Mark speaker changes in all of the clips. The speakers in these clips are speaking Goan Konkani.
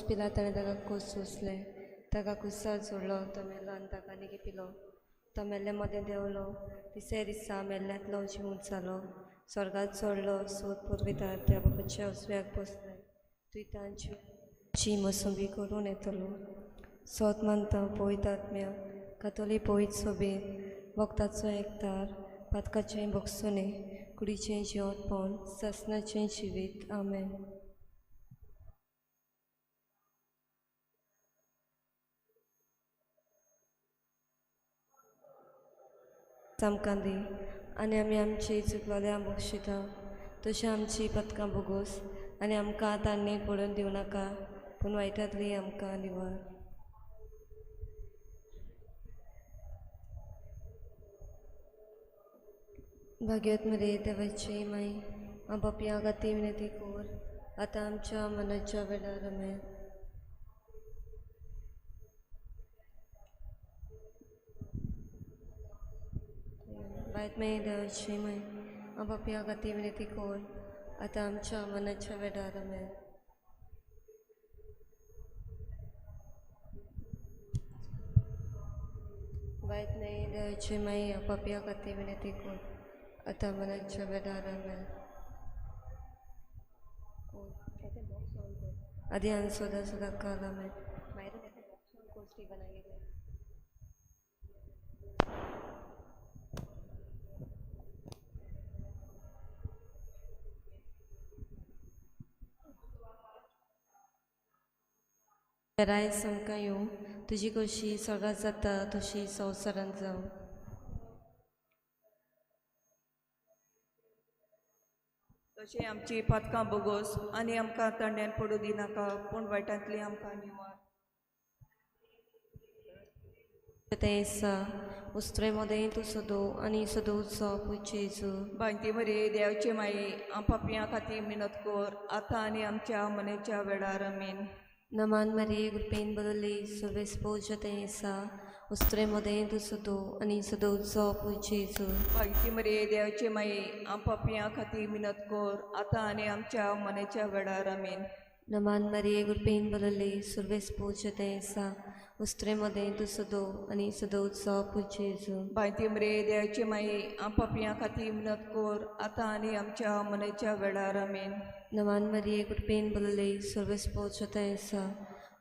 Speaker 1: पिलाताणें ताका खोस सोंसलें, ताका कुसार सोडलो, तो मेलो आनी ताका निगिपिलो. तो मेल्ले मदें देंवलो, तिसऱ्या दिसा मेल्ल्यांतलो जिवंत जालो, स्वर्गांत चडलो, सोद पुर्वितार त्या बापाच्या उजव्याक बसले, तुय तांची ची मसुंबी करून येतलो. सोद मानता पवित्र आत्म्या, कातोली पवित्र सोबेन, वखदाचो एकतार, पातकाचें भोगसुणें, कुडीचें जिवंतपण, सासणाचें जिवीत. आमेन. आमकां दी आनी आमी आमची चुकलोल्या बक्षिता तशें आमची पदकां भोगोस आनी आमकां तांणी पडून दिवं नाका, पूण वायटांतली आमकां निवळ. भाग्यत मरे देवाची माई, बापया खातीर विनंती कर आतां आमच्या मनाच्या वेळार. आमेन. बायत माई देवाची माई, बापया खातीर विनंती कर आतां आमच्या मनाच्या वेळार. आमेन. बायत माई देवाची माई, बापया खातीर विनंती कर आतां मनाच्या वेळार. आमेन. आदी आनी सदां सदां काल. आमेन. रायस आमकां येवं, तुजी कशी स्वर्गांत जाता तशी संवसारांत जावं.
Speaker 2: तशें आमची पातकां बोगोस आनी आमकां तांड्यान पडूं दिनाका, पूण वायटांतली आमकां निवार.
Speaker 1: तें आसा उस्त्रे मदें तूं सदो आनी सदोचो पूत जेजू.
Speaker 2: बांयती मरे देवचे माई, आम पापयां खातीर मिनत कर आतां आनी आमच्या मनेच्या वेळार. आमेन.
Speaker 1: नमान मरिये, कृपेन बदली, सर्वेस्पोज तें आसा उस्त्रे मदें तूं सदो आनी सदोचो पूत जेजू.
Speaker 2: बांयती मरे देवचे माई, आम पापयां खातीर मिनत कर आतां आनी आमच्या मनेच्या वेळार. आमेन.
Speaker 1: नमान मरिये, कृपेन बदली, सर्वेस्पोज तें आसा उस्त्रे मदें तूं सदो आनी सदोचो पूत जेजू.
Speaker 2: बांयती मरे देवचे माई, आम पापयां खातीर मिनत कर आतां आनी आमच्या मनेच्या वेळार. आमेन.
Speaker 1: नमान मरिये, कृपेन बदली, सर्वेस्पोज तें आसा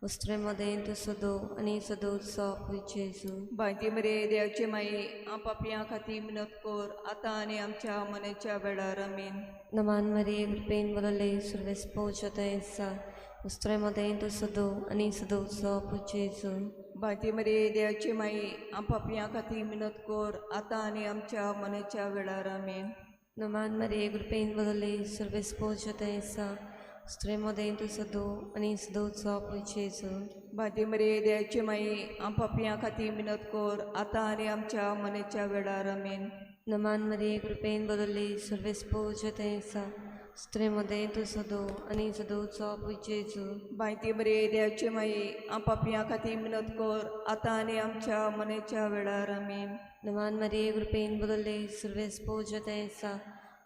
Speaker 1: उस्त्रे मदें तूं सदो आनी सदोचो पूत जेजू.
Speaker 2: बांयती मरे देवचे माई, आम पापयां खातीर मिनत कर आतां आनी आमच्या मनेच्या वेळार. आमेन.
Speaker 1: नमान मरिये, कृपेन बदली, सर्वेस्पोज तें आसा उस्त्रे मदें तूं सदो आनी सदोचो पूत जेजू.
Speaker 2: बांयती मरे देवचे माई, आम पापयां खातीर मिनत कर आतां आनी आमच्या मनेच्या वेळार. आमेन.
Speaker 1: नमान मरिये, कृपेन बदली, सर्वेस्पोज तें आसा उस्त्रे मदें तूं सदो आनी सदोचो पूत जेजू.
Speaker 2: बांयती मरे देवचे माई, आम पापयां खातीर मिनत कर आतां आनी आमच्या मनेच्या वेळार. आमेन.
Speaker 1: नमान मरिये, कृपेन बदली, सर्वेस्पोज तें आसा उस्त्रे मदें तूं सदो आनी सदोचो पूत जेजू.
Speaker 2: बांयती मरे देवचे माई, आम पापयां खातीर मिनत कर आतां आनी आमच्या मनेच्या वेळार. आमेन.
Speaker 1: नमान मरिये, कृपेन बदली, सर्वेस्पोज तें आसा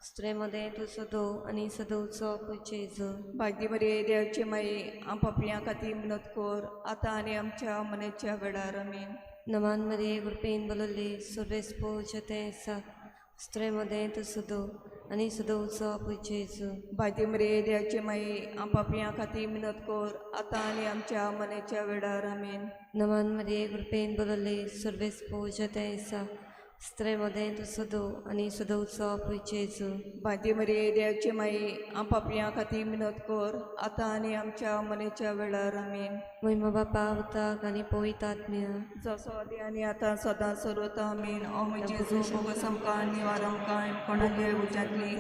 Speaker 1: उस्त्रे मदें तूं सदो आनी सदोचो पूत जेजू.
Speaker 2: बांयती मरे देवचे माई, आम पापयां खातीर मिनत कर आतां आनी आमच्या मनेच्या वेळार. आमेन.
Speaker 1: नमान मरिये, कृपेन बदली, सर्वेस्पोज तें आसा उस्त्रे मदें तूं सदो आनी सदोचो पूत जेजू.
Speaker 2: बांयती मरे देवचे माई, आम पापयां खातीर मिनत कर आतां आनी आमच्या मनेच्या वेळार. आमेन.
Speaker 1: नमान मरिये, कृपेन बदली, सर्वेस्पोज तें आसा उस्त्रे मदें तूं सदो आनी सदोचो पूत जेजू.
Speaker 2: बांयती मरे देवचे माई, आम पापयां खातीर मिनत कर आतां आनी आमच्या मनेच्या वेळार. आमेन.
Speaker 1: महिमा बापा उताक आनी पवित्र आत्म्या.
Speaker 2: जसो आदी आनी आतां सदां सर्वता. आमेन. ओ म्हजे जेजू, बोगस आमकां निवार आमकां कोणागे उज्यांतली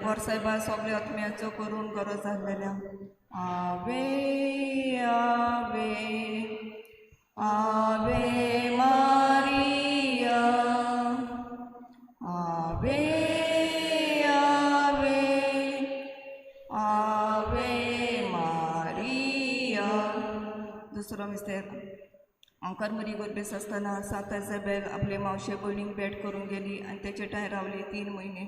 Speaker 2: वर्सायबा सगल्या आत्म्याचो करून गरज जाल्लेल्या. Ave Ave Ave Maria, Ave Ave Ave Maria. दुसरो मिस्तेर. अंकर मरी गोरबेस आसतना सांत इजाबेल आपले मावशे भयणीक भेट करूंक गेली आनी तेचे ठांय रावली 3 म्हयने.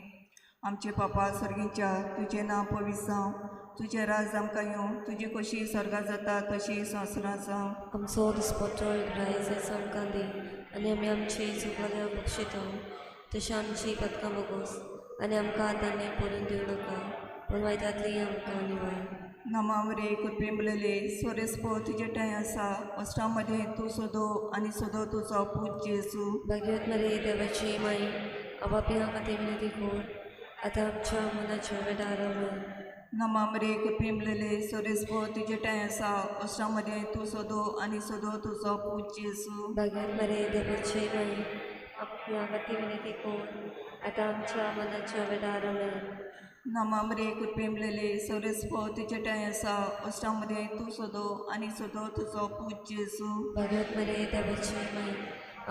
Speaker 2: आमचे पापा सर्गीच्या, तुजें नांव पवित्र जावं, तुजें राज आमकां येवं, तुजी कशी स्वर्गात जाता तशी संवसारांत जावं.
Speaker 1: आमचो दिसपट्टो रायस आयज आमकां दी आनी आमी आमची चुकल्या बक्षिता तशें आमची पदकां बगोस आनी आमकां आतां पडून दिवं नाका पूण वायटांतली आमकां निवार.
Speaker 2: नमामरे कृपेमलेले सोरेस्पो तुजे ठांय आसा, अश्टा मदें तूं सोदो आनी सोदो तुजो पूत जेजू.
Speaker 1: भाग्यवत मरे देवाची माई आपापियां खातीर विनंती कर आतां आमच्या मनाच्या वेळार आमेन.
Speaker 2: नमामरे कृपेमलेले सोरेस्पो तुजे ठांय आसा, अश्टा मदें तूं सोदो आनी सोदो तुजो पूत जेजू.
Speaker 1: भाग्यवत मरे देवाची माई आपापियां खातीर विनंती कर आतां आमच्या मनाच्या वेळार आमेन.
Speaker 2: नमामरे कृपेमलेले सोरेस्पो तुजे ठांय आसा, अश्टा मदें तूं सोदो आनी सोदो तुजो पूत जेजू.
Speaker 1: भाग्यवत मरे देवाची माई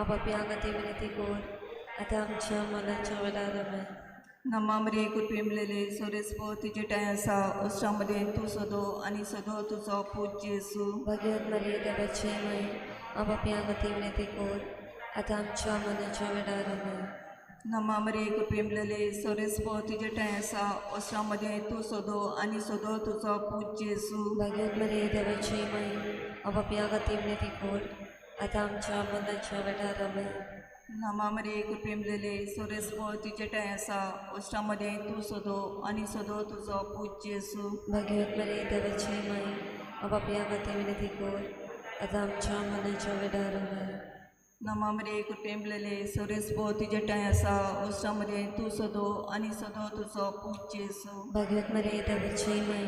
Speaker 1: आपापियां खातीर विनंती कर आतां आमच्या मनाच्या वेळार आमेन.
Speaker 2: नमामरे कृपेमलेले सोरेस्पो तुजे ठांय आसा, अश्टा मदें तूं सोदो आनी सोदो तुजो पूत जेजू.
Speaker 1: भाग्यवत मरे देवाची माई आपापियां खातीर विनंती कर आतां आमच्या मनाच्या वेळार आमेन.
Speaker 2: नमामरे कृपेमलेले सोरेस्पो तुजे ठांय आसा, अश्टा मदें तूं सोदो आनी सोदो तुजो पूत जेजू.
Speaker 1: भाग्यवत मरे देवाची माई आपापियां खातीर विनंती कर आतां आमच्या मनाच्या वेळार आमेन.
Speaker 2: नमामरे कृपेमलेले सोरेस्पो तुजे ठांय आसा, अश्टा मदें तूं सोदो आनी सोदो तुजो पूत जेजू.
Speaker 1: भाग्यवत मरे देवाची माई आपापियां खातीर विनंती कर आतां आमच्या मनाच्या वेळार आमेन.
Speaker 2: नमामरे कृपेमलेले सोरेस्पो तुजे ठांय आसा, अश्टा मदें तूं सोदो आनी सोदो तुजो पूत जेजू.
Speaker 1: भाग्यवत मरे देवाची माई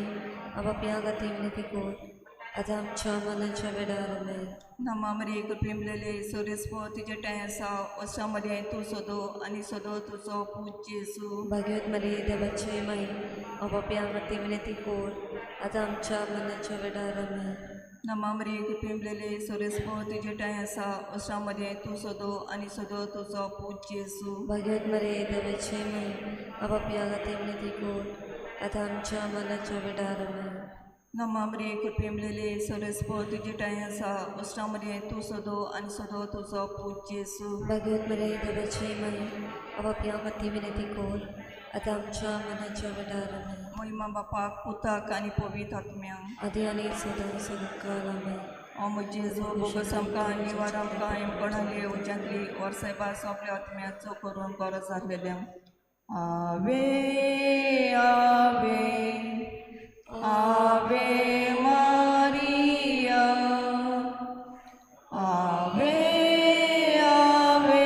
Speaker 1: आपापियां खातीर विनंती कर आतां आमच्या मनाच्या वेळार आमेन.
Speaker 2: नमामरे कृपेमलेले सोरेस्पो तुजे ठांय आसा, अश्टा मदें तूं सोदो आनी सोदो तुजो पूत जेजू.
Speaker 1: भाग्यवत मरे देवाची माई आपापियां खातीर विनंती कर आतां आमच्या मनाच्या वेळार आमेन.
Speaker 2: नमामरे कृपेमलेले सोरेस्पो तुजे ठांय आसा, अश्टा मदें तूं सोदो आनी सोदो तुजो पूत जेजू.
Speaker 1: भाग्यवत मरे देवाची माई आपापियां खातीर विनंती कर आतां आमच्या मनाच्या वेळार आमेन.
Speaker 2: नमामरे कृपेमलेले सोरेस्पो तुजे ठांय आसा, अश्टा मदें तूं सोदो आनी सोदो तुजो पूत जेजू.
Speaker 1: भाग्यवत मरे देवाची माई आपापियां खातीर विनंती कर आतां आमच्या मनाच्या वेळार आमेन.
Speaker 2: महिमा बापाक पुताक आनी पवित्र आत्म्याक
Speaker 1: आदी आनी सदां सदांकाळ आमेन.
Speaker 2: ओ म्हजे जेजू बोगस आमकां निवार आमकां एमकोणाले उज्यांतली वर्सायबा सोंपल्या आत्म्याचो करून गरज जाल्लेल्या. Ave Ave Ave Maria, Ave Ave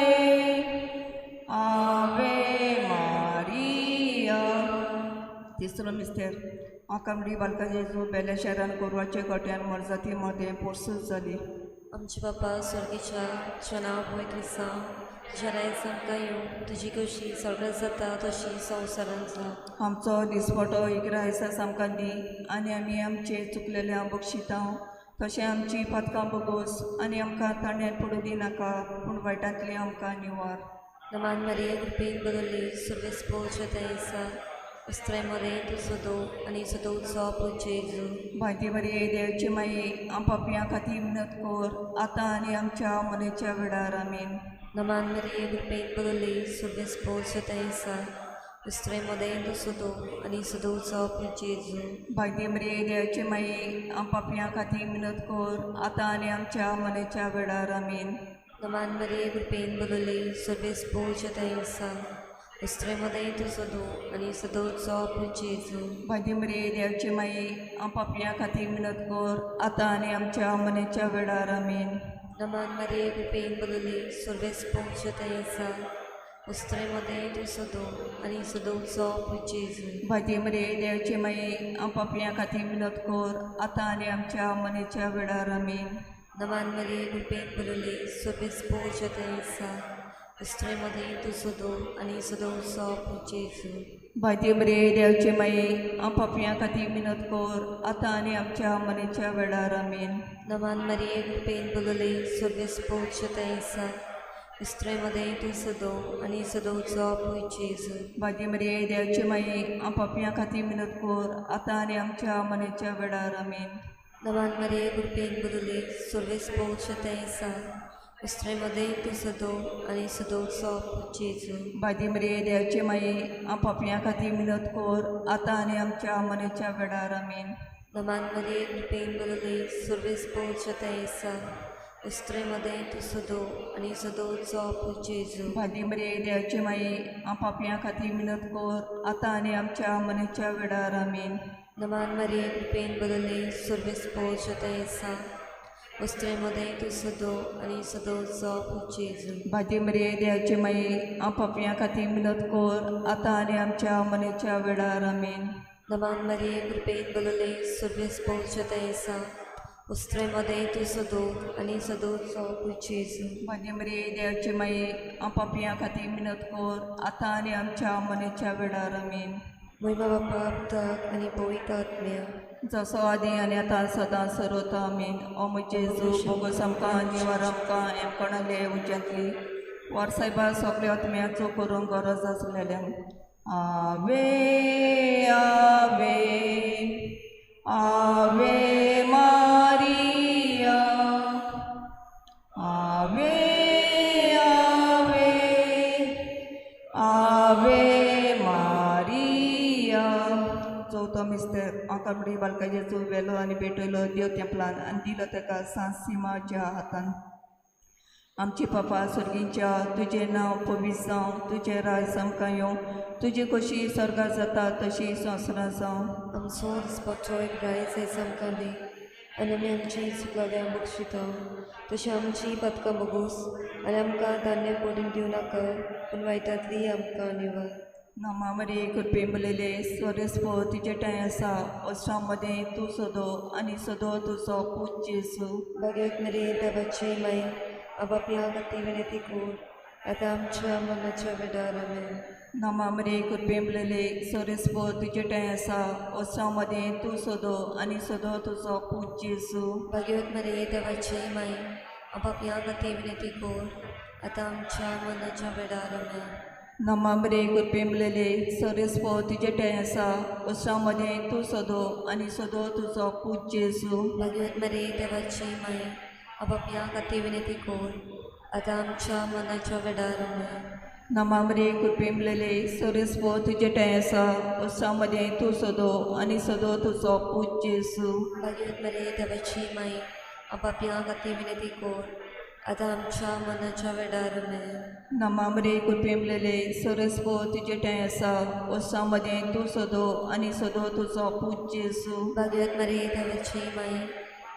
Speaker 2: Ave Maria. तिसरो मिस्तेर. आकामडी बालका जेजू बेल्या शहरान गोरवाच्या गोट्यान मोरजाती मदें पोरसूच जाली.
Speaker 1: आमचे बापा स्वर्गीच्या तुजें नांव पवित्र जावं, तुज्या रायज आमकां येवं, तुजी कशी स्वर्गात जाता तशी संवसारांत जावं.
Speaker 2: आमचो दिसपटो इकरा आयसास आमकां दी आनी आमी आमचे चुकलेल्या बक्षितां तशें आमची पातकां बगोस आनी आमकां तांड्यान पडूं दिनाका पूण वायटांतली आमकां निवार.
Speaker 1: नमान मारिया कृपेन बदलली सुर्वेस पोवच्या आसा उस्त्रे मरे तूं सदो आनी सदोचो पूत जेजू.
Speaker 2: भायती बरी देवची माई आम पापयां खातीर विनत कर आतां आनी आमच्या मनेच्या वेळार आमीन.
Speaker 1: नमान मारिया कृपेन बदलली सुर्वेस पोवच्या आसा उस्त्रे मरे तूं सदो आनी सदोचो पूत जेजू.
Speaker 2: भायती बरी देवची माई आम पापयां खातीर विनत कर आतां आनी आमच्या मनेच्या वेळार आमीन.
Speaker 1: नमान मारिया कृपेन बदलली सुर्वेस पोवच्या आसा उस्त्रे मदें तूं सदो आनी सदोचो पूत जेजू.
Speaker 2: भायती बरी देवची माई आम पापयां खातीर विनत कर आतां आनी आमच्या मनेच्या वेळार आमीन.
Speaker 1: नमान मारिया कृपेन बदलली सुर्वेस पोवच्या आसा उस्त्रे मदें तूं सदो आनी सदोचो पूत जेजू.
Speaker 2: भायती बरी देवची माई आम पापयां खातीर विनत कर आतां आनी आमच्या मनेच्या वेळार आमीन.
Speaker 1: नमान मारिया कृपेन बदलली सुर्वेस पोवच्या आसा उस्त्रे मदें तूं सदो आनी सदोचो पूत जेजू.
Speaker 2: भायती बरी देवची माई आम पापयां खातीर विनत कर आतां आनी आमच्या मनेच्या वेळार आमीन.
Speaker 1: नमान मारिया कृपेन बदलली सुर्वेस पोवच्या आसा उस्त्रे मदें तूं सदो आनी सदोचो पूत जेजू.
Speaker 2: भायती बरी देवची माई आम पापयां खातीर विनत कर आतां आनी आमच्या मनेच्या वेळार आमीन.
Speaker 1: नमान मारिया कृपेन बदलली सुर्वेस पोवच्या आसा उस्त्रे मदें तूं सदो आनी सदोचो पूत जेजू.
Speaker 2: बादी मरिये देवाची माई, पापयां खातीर मिनत कर आतां आनी आमच्या मनाच्या वेळार. आमीन.
Speaker 1: नमान मरिये, कृपेन भरले, सुर्वेस पोवच्या आसा. उस्त्रे मदें तूं सदो आनी सदोचो पूत जेजू.
Speaker 2: बादी मरिये देवाची माई, पापयां खातीर मिनत कर आतां आनी आमच्या मनाच्या वेळार. आमीन.
Speaker 1: नमान मरिये, कृपेन भरले, सुर्वेस पोवच्या आसा. उस्त्रे मदें तूं सदो आनी सदोचो पूत जेजू.
Speaker 2: बादी मरिये देवाची माई, पापयां खातीर मिनत कर आतां आनी आमच्या मनाच्या वेळार. आमीन.
Speaker 1: नमान मरिये, कृपेन भरले, सुर्वेस पोवच्या आसा. उस्त्रे मदें तूं सदो आनी सदोचो पूत जेजू.
Speaker 2: बादी मरिये देवाची माई, पापयां खातीर मिनत कर आतां आनी आमच्या मनाच्या वेळार. आमीन.
Speaker 1: म्हयमा बापा पुताक आनी पवित्र आत्म्या.
Speaker 2: जसो आदी आनी आतां सदां सर्वता. आमीन. ओ म्हजे जेजू, बोगस आमकां निवार आमकां एमकोणाले उज्यांतली वर्सायबा सगल्या आत्म्याचो करूंक गरज आसलेल्यांक. Ave, Ave, Ave Maria. Ave, Ave, Ave Maria. चवथो मिस्तर. आंकामडी बालकाजेचो वेलो आनी पेटयलो देव तेंपलान आनी दिलो ताका सांत सिमाच्या हातान. आमचे पापा स्वर्गींच्या, तुजें नांव पवित्र जावं, तुजें राज आमकां येवं, तुजी कशी स्वर्गार जाता तशी संवसारांत जावं.
Speaker 1: आमचो दिसपाचो एक रायस आयज आमकां दी आनी आमी आमची चुकलेल्या बक्षिता तशी आमची पदकां बगूस आनी आमकां धान्य पडून दिवं नाका, पूण वायटांतली आमकां निवार.
Speaker 2: नामा मरिये, कृपे मलेले, स्वरेस्पो तुजे ठांय आसा. अस्रा मदें तूं सदो आनी सदो तुजो पूत जेजू.
Speaker 1: भाग्यवत मरिये देवाची माई, आबापया खातीर विनंती कर आतां आमच्या मनाच्या वेळार. आमेन.
Speaker 2: नामा मरिये, कृपे मलेले, स्वरेस्पो तुजे ठांय आसा. अस्रा मदें तूं सदो आनी सदो तुजो पूत जेजू.
Speaker 1: भाग्यवत मरिये देवाची माई, आबापया खातीर विनंती कर आतां आमच्या मनाच्या वेळार. आमेन.
Speaker 2: नामा मरिये, कृपे मलेले, स्वरेस्पो तुजे ठांय आसा. अस्रा मदें तूं सदो आनी सदो तुजो पूत जेजू.
Speaker 1: भाग्यवत मरिये देवाची माई, आबापया खातीर विनंती कर आतां आमच्या मनाच्या वेळार. आमेन.
Speaker 2: नामा मरिये, कृपे मलेले, स्वरेस्पो तुजे ठांय आसा. अस्रा मदें तूं सदो आनी सदो तुजो पूत जेजू.
Speaker 1: भाग्यवत मरिये देवाची माई, आबापया खातीर विनंती कर आतां आमच्या मनाच्या वेळार. आमेन.
Speaker 2: नामा मरिये, कृपे मलेले, स्वरेस्पो तुजे ठांय आसा. अस्रा मदें तूं सदो आनी सदो तुजो पूत जेजू.
Speaker 1: भाग्यवत मरिये देवाची माई,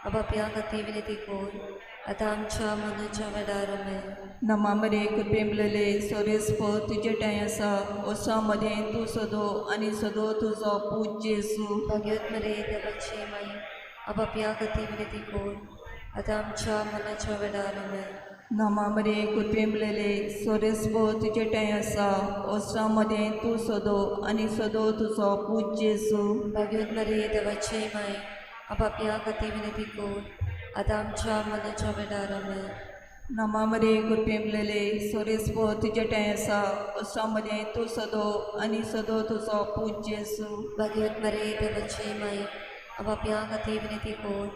Speaker 1: आबापया खातीर विनंती कर आतां आमच्या मनाच्या वेळार. आमेन.
Speaker 2: नामा मरिये, कृपे मलेले, स्वरेस्पो तुजे ठांय आसा. अस्रा मदें तूं सदो आनी सदो तुजो पूत जेजू.
Speaker 1: भाग्यवत मरिये देवाची माई, आबापया खातीर विनंती कर आतां आमच्या मनाच्या वेळार. आमेन.
Speaker 2: नामा मरिये, कृपे मलेले, स्वरेस्पो तुजे ठांय आसा. अस्रा मदें तूं सदो आनी सदो तुजो पूत जेजू.
Speaker 1: भाग्यवत मरिये देवाची माई, आबापया खातीर विनंती कर आतां आमच्या मनाच्या वेळार. आमेन.
Speaker 2: नामा मरिये, कृपे मलेले, स्वरेस्पो तुजे ठांय आसा. अस्रा मदें तूं सदो आनी सदो तुजो पूत जेजू.
Speaker 1: भाग्यवत मरिये देवाची माई, आबापया खातीर विनंती कर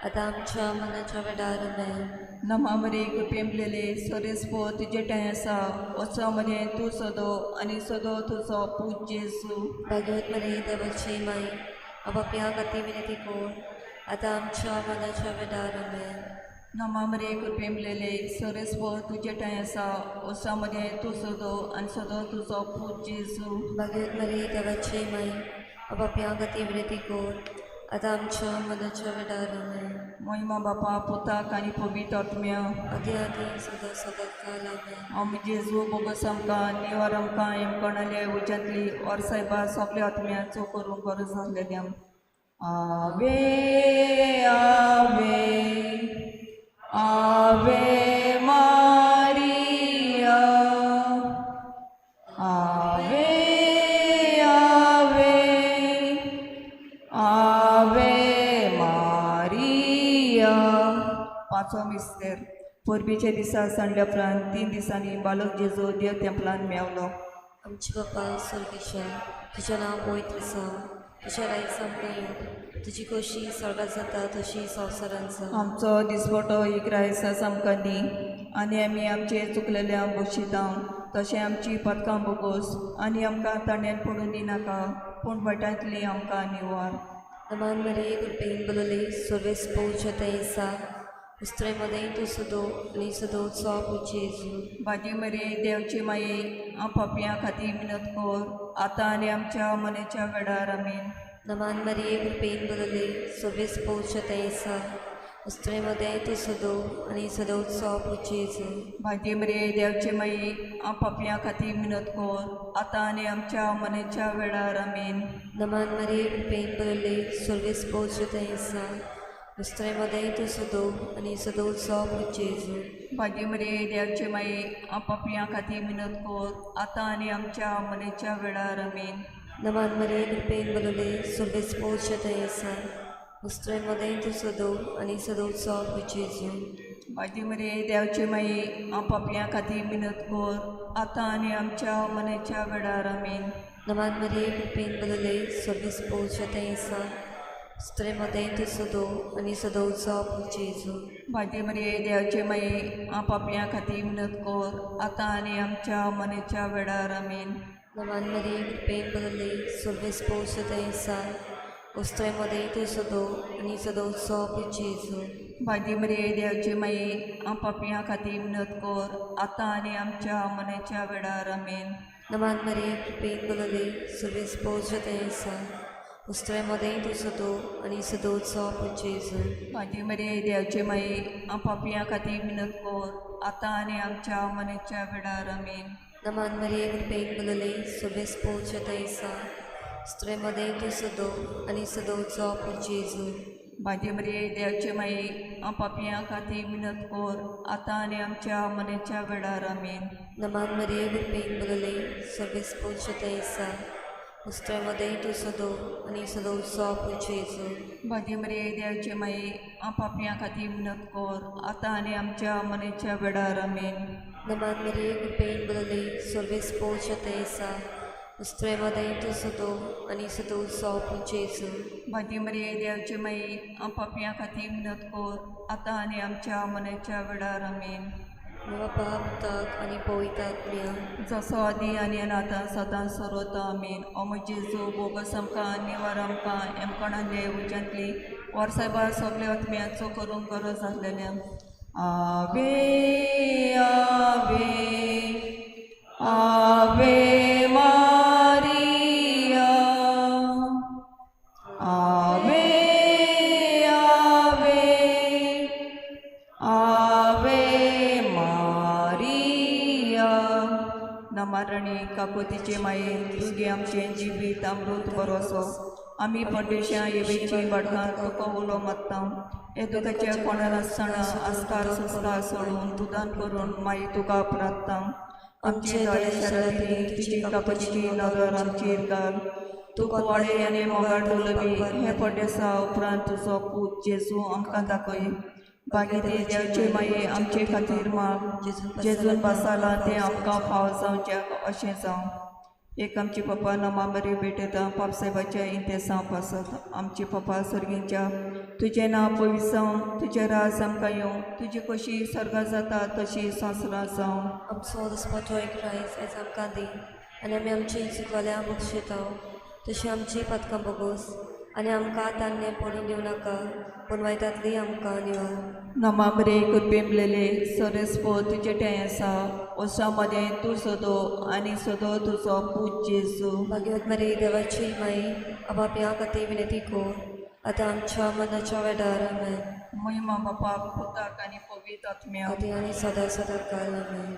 Speaker 1: आतां आमच्या मनाच्या वेळार. आमेन.
Speaker 2: नामा मरिये, कृपे मलेले, स्वरेस्पो तुजे ठांय आसा. अस्रा मदें तूं सदो आनी सदो तुजो पूत जेजू.
Speaker 1: भाग्यवत मरिये देवाची माई, आबापया खातीर विनंती कर आतां आमच्या मनाच्या वेळार. आमेन.
Speaker 2: नामा मरिये, कृपे मलेले, स्वरेस्पो तुजे ठांय आसा. अस्रा मदें तूं सदो आनी सदो तुजो पूत जेजू.
Speaker 1: भाग्यवत मरिये देवाची माई, आबापया खातीर विनंती कर आतां आमच्या मनाच्या वेळार. आमेन.
Speaker 2: महिमा बापा पुताक आनी पवित्र आत्म्या.
Speaker 1: आदी आदी सदां सदां काल. आमेन.
Speaker 2: आमी जेजू बोगस आमकां निवार आमकां एमकोणाले उज्यांतली और सायबा सगल्या आत्म्याचो करूंक गरज आसलेल्या. Ave, Ave, Ave Maria. Ave, Ave, Ave Maria. पांचवो मिस्तेर. परबेच्या दिसा सांडल्या उपरांत 3 दिसांनी बालक जेजू देव तेंपलान मेवलो.
Speaker 1: आमचे बापा स्वर्गीच्या, तुजें नांव पवित्र जावं, तुजें रायस आमकां येवं, तुजी खोशी स्वर्गात जाता तशी संवसारांत जावं.
Speaker 2: आमचो दिसवटो एक रायस आमकां दी आनी आमी आमचे चुकलेल्या बक्षिता तशें आमची पदकां बोगोस आनी आमकां ताणें पडून दिनाका पूण वायटांतली आमकां निवार.
Speaker 1: नमान मरिये कृपेन भरलेली सर्वेस्पोर थंय आसा स्त्रे मदें तूं सदो आनी सदोचो पूत जेजू.
Speaker 2: भाजी मरिये देवची माये हांव पापयां खातीर मिनत कर आतां आनी आमच्या मनाच्या वेळार आमीन.
Speaker 1: नमान मरिये कृपेन भरलेली सर्वेस्पोर थंय आसा स्त्रे मदें तूं सदो आनी सदोचो पूत जेजू.
Speaker 2: भाजी मरिये देवची माये हांव पापयां खातीर मिनत कर आतां आनी आमच्या मनाच्या वेळार आमीन.
Speaker 1: नमान मरिये कृपेन भरलेली सर्वेस्पोर थंय आसा स्त्रे मदें तूं सदो आनी सदोचो पूत जेजू.
Speaker 2: भाजी मरिये देवची माये हांव पापयां खातीर मिनत कर आतां आनी आमच्या मनाच्या वेळार आमीन.
Speaker 1: नमान मरिये कृपेन भरलेली सर्वेस्पोर थंय आसा स्त्रे मदें तूं सदो आनी सदोचो पूत जेजू.
Speaker 2: भाजी मरिये देवची माये हांव पापयां खातीर मिनत कर आतां आनी आमच्या मनाच्या वेळार आमीन.
Speaker 1: नमान मरिये कृपेन भरलेली सर्वेस्पोर थंय आसा स्त्रे मदें तूं सदो आनी सदोचो पूत जेजू.
Speaker 2: भाजी मरिये देवची माये हांव पापयां खातीर मिनत कर आतां आनी आमच्या मनाच्या वेळार आमीन.
Speaker 1: नमान मरिये कृपेन भरलेली सर्वेस्पोर थंय आसा स्त्रे मदें तूं सदो आनी सदोचो पूत जेजू.
Speaker 2: भाजी मरिये देवची माये हांव पापयां खातीर मिनत कर आतां आनी आमच्या मनाच्या वेळार आमीन.
Speaker 1: नमान मरिये कृपेन भरलेली सर्वेस्पोर थंय आसा स्त्रे मदें तूं सदो आनी सदोचो पूत जेजू.
Speaker 2: भाजी मरिये देवची माये हांव पापयां खातीर मिनत कर आतां आनी आमच्या मनाच्या वेळार आमीन.
Speaker 1: नमान मरिये कृपेन भरलेली सर्वेस्पोर थंय आसा स्त्रे मदें तूं सदो आनी सदोचो पूत जेजू.
Speaker 2: भाजी मरिये देवची माये हांव पापयां खातीर मिनत कर आतां आनी आमच्या मनाच्या वेळार आमीन.
Speaker 1: नमान मरिये कृपेन भरलेली सर्वेस्पोर थंय आसा स्त्रे मदें तूं सदो आनी सदोचो पूत जेजू.
Speaker 2: भाजी मरिये देवची माये हांव पापयां खातीर मिनत कर आतां आनी आमच्या मनाच्या वेळार आमीन.
Speaker 1: नमान मरिये कृपेन भरलेली सर्वेस्पोर थंय आसा स्त्रे मदें तूं सदो आनी सदोचो पूत जेजू.
Speaker 2: भाजी मरिये देवची माये हांव पापयां खातीर मिनत कर आतां आनी आमच्या मनाच्या वेळार आमीन.
Speaker 1: बापा पुताक आनी पवित्र आत्म्या
Speaker 2: जसो आदी आनी आतां सदां सर्वता आमीन. ओ म्हजे जेजू बोगस आमकां निवार आमकां एमकोणांले उज्यांतली वर्सायबार सगल्या आत्म्याचो करूंक गरज आसलेल्या. आवे आवे आवे मारिया आवे आवे आवे मारिया. नमारणी काकोतीचे माये तुगे आमचें जिवीत अमृत बरोसो आमी परदेशां येवेची वाडकां तुका उलो मारता हे दुखाच्या कोणा नासतना आस्कार संस्कार सोडून तुदान करून माई तुका प्रार्थना. आमचे दोळे शरातली तुजी काकोतीची नदर आमचेर घाल तूं कुवाडे आनी मोगाळ डोलवी हे परदेसा उपरांत तुजो पूत जेजू आमकां दाखय. बागेती देवचे माये आमचे खातीर माग जेजून बसाला तें आमकां फाव जावचें अशें जावं. एक आमचे पप्पा नमा बरी भेटयता पापसाहेबाच्या इंतेसांव पासत. आमचे पप्पा सर्गींच्या तुजें नांव पवित्र जावं तुजें राज आमकां येवं तुजी कशी स्वर्गां जाता तशी संवसारांत जावं.
Speaker 1: आमचो दसपाचो एक रायस आयज आमकां दी आनी आमी आमची चुकलेल्या बक्षिता तशी आमची पातकां बोगोस आनी आमकां तान्ने पडून दिवं नाका पूण वायटांतली आमकां निवार.
Speaker 2: नमा बरे कृपेमलेले सरेस्पो तुजें ठांय आसा ओसा मदें तूं सदो आनी सदो तुजो पूत जेजू.
Speaker 1: भाग्यवत मरी देवाची माई आपापया खातीर विनंती कर आतां आमच्या मनाच्या वेळार आमेन.
Speaker 2: महिमा बापाक पुताक आनी पवित्र आत्म्याक
Speaker 1: आदी आनी सदां सदां काल आमेन.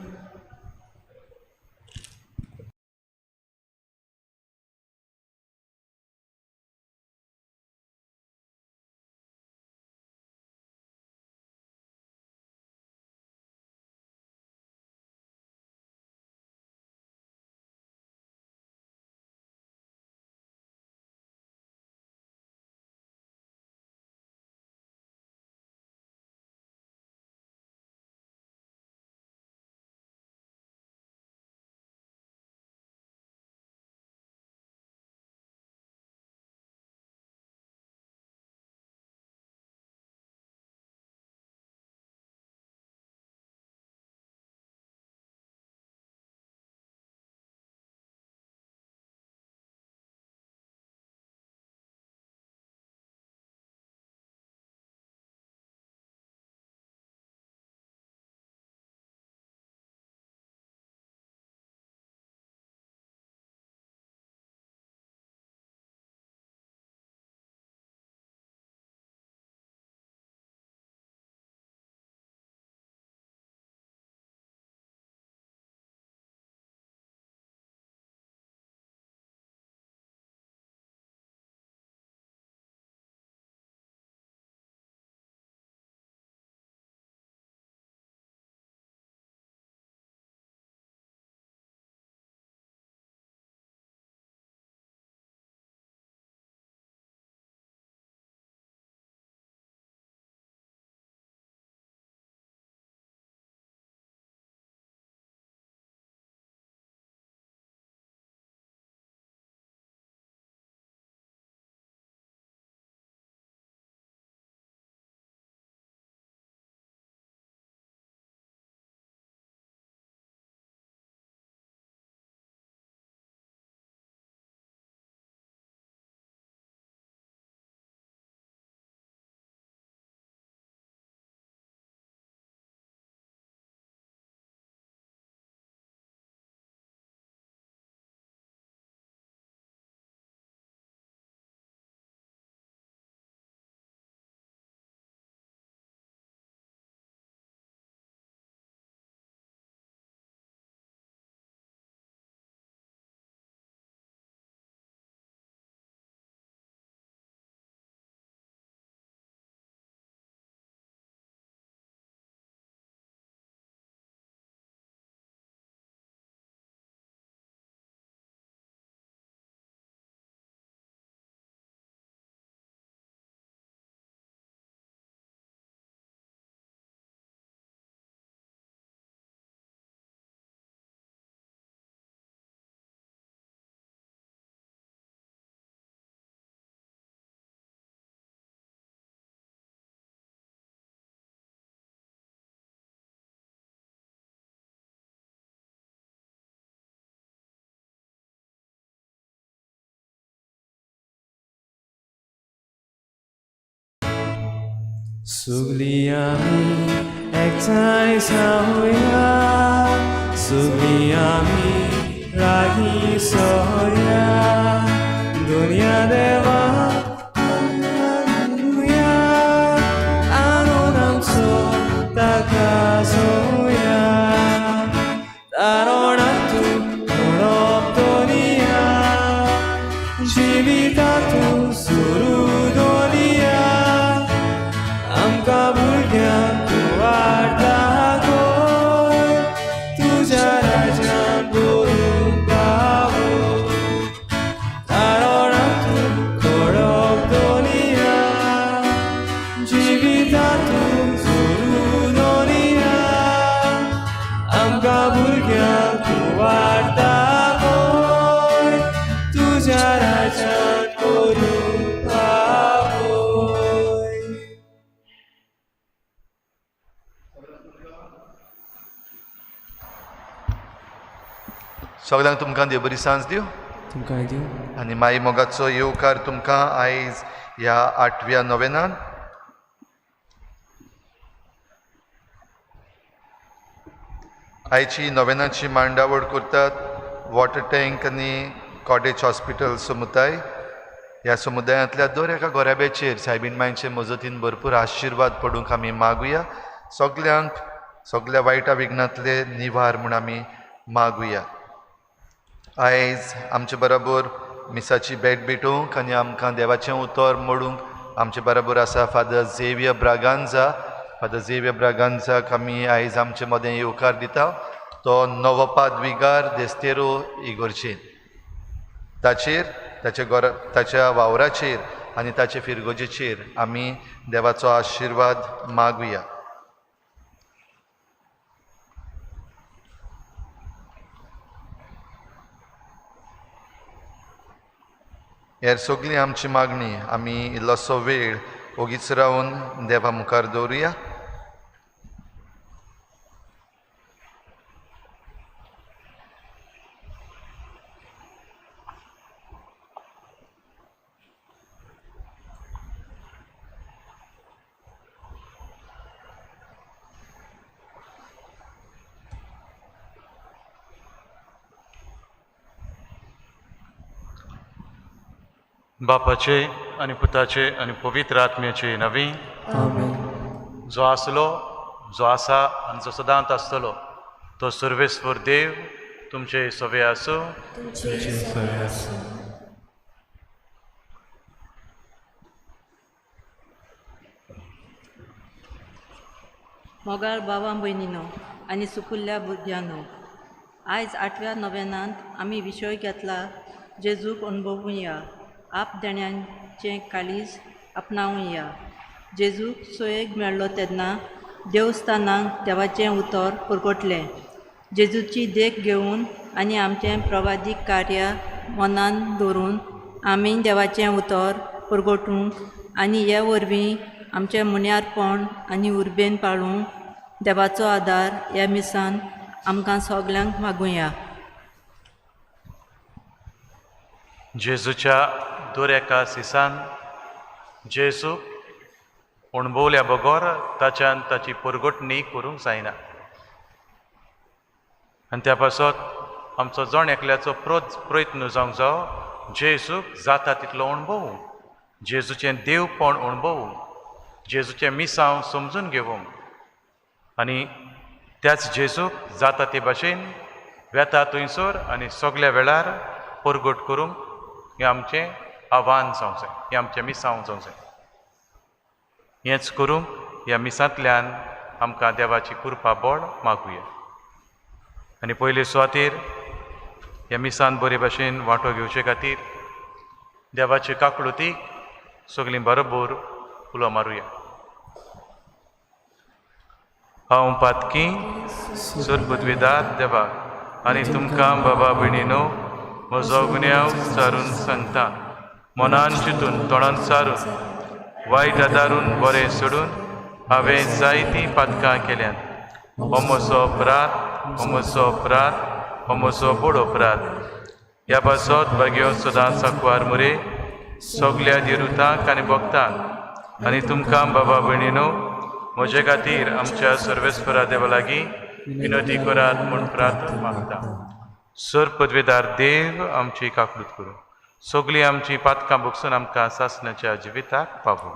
Speaker 3: सगळीं आमी एकठांय जावया, सगळीं आमी रागी सोया, दुनिया देवा हालेलुया, आनंद आमचो ताका जोया, तारणांतू खडप दुनिया, जिवितांतू सुरू दुनिया, आमकां भुरग्यांक तूं वाडटा गोय, तुज्या राज्यांत बरूंक पावो, तारणांतू खडप दुनिया, जिवितांतू सुरू दुनिया, आमकां भुरग्यांक तूं वाडटा गोय, तुज्या राज्यांत बरूंक पावय.
Speaker 4: सगल्यांक तुमकां देव बरी सांज दिवं.
Speaker 3: तुमकां दिवं.
Speaker 4: आनी माई मोगाचो येवकार तुमकां आयज ह्या आठव्या नोवेनान. आयची नोवेनाची मांडावळ करतात वॉटर टँक आनी कॉटेज हॉस्पिटल समुदाय. ह्या समुदायांतल्या दर एका गोराब्याचेर सायबीण मांयचे मजतीन भरपूर आशिर्वाद पडूंक आमी मागुया. सगल्यांक सगल्या वायटा विघ्नांतले निवार म्हूण आमी मागुया. आयज आमचे बरोबर मिसाची भेट भेटोवंक आनी आमकां देवाचें उतर मोडूंक आमचे बरोबर आसा फादर झेवियर ब्रागांजा. फादर झेवियर ब्रागांजाक आमी आयज आमचे मदें येवकार दिता. तो नवपाद विगार देस्तेरो इगोर्चेन ताचेर ताचे गोर ताच्या वावराचेर आनी ताचे फिरगोजेचेर आमी देवाचो आशिर्वाद मागुया. हेर सगळी आमची मागणी आमी इल्लोसो वेळ ओगीच रावन देवा मुखार दवरुया.
Speaker 5: बापाचे आनी पुताचे आनी पवित्र आत्म्याचे नवी.
Speaker 3: आमेन.
Speaker 5: जो आसलो, जो आसा आनी जो सदांच आसतलो तो सर्वेस्वर देव तुमचे सवे आसूं.
Speaker 3: तुमचे सवे आसूं.
Speaker 6: मोगाळ बाबा भयणीनो आनी सुपुल्ल्या भुरग्यांनो, आयज आठव्या नोव्हेंनांत आमी विशय घेतला जेजूक अणभवुया, आप देण्यांचें काळीज आपणावया. जेजूक सोयेक मेळ्ळो तेन्ना देवस्थानाक देवाचें उतर परगटलें. जेजूची देख घेवन आनी आमचें प्रवादीक कार्य मनान दवरून आमी देवाचें उतर परगटूंक आनी हे वरवीं आमचें मुन्यारपण आनी उर्बेन पाळूंक देवाचो आदार ह्या मिसान आमकां सगल्यांक मागुया.
Speaker 5: जेजूच्या दर एका सिसान जेजू अणभवल्या बगर ताच्यान ताची परगटणी करूंक जायना आनी त्या पासत आमचो जण एकल्याचो प्रयत्न जावंक जावो जेजूक जाता तितलो अणभवूंक, जेजूचें देवपण अणभवूंक, जेजूचें मिसांव समजून घेवंक आनी त्याच जेजूक जाता ते भाशेन वेता थंयसर आनी सगल्या वेळार परगट करूंक हें आमचें आव्हान जावंक जाय, हें आमचें मिसांव जावंक जाय. हेंच करूंक ह्या मिसांतल्यान आमकां देवाची कृपा बळ मागुया. आनी पयले सुवातेर ह्या मिसान बरे भाशेन वांटो घेवचे खातीर देवाचे काकळुतीक सगळीं बरोबर उलो मारुया. हांव पातकी सुरबुदविदार देवा आनी तुमकां बाबा भयणीनो म्हजो गुन्यांव सारून सांगता. मनान चिंतून तोंडान सारून वायट आदारून बरें सोडून हांवें जायतीं पातकां केल्यांत. हो म्हजो अपराध, हो म्हजो अपराध, हो म्हजो व्हड अपराध. ह्या पासत भाग्यो सदांच सांकवार मुरे सगल्या दिरुतांक आनी भक्तांक आनी तुमकां बाबा भयणीनो म्हजे खातीर आमच्या सर्वेस्परा देवा लागीं विनोदी करात म्हूण प्रार्थना मागता. सर पदवेदार देव आमची काकूत करूं, सगळीं आमची पातकां भोगसून आमकां सासणाच्या जिविताक पावूं.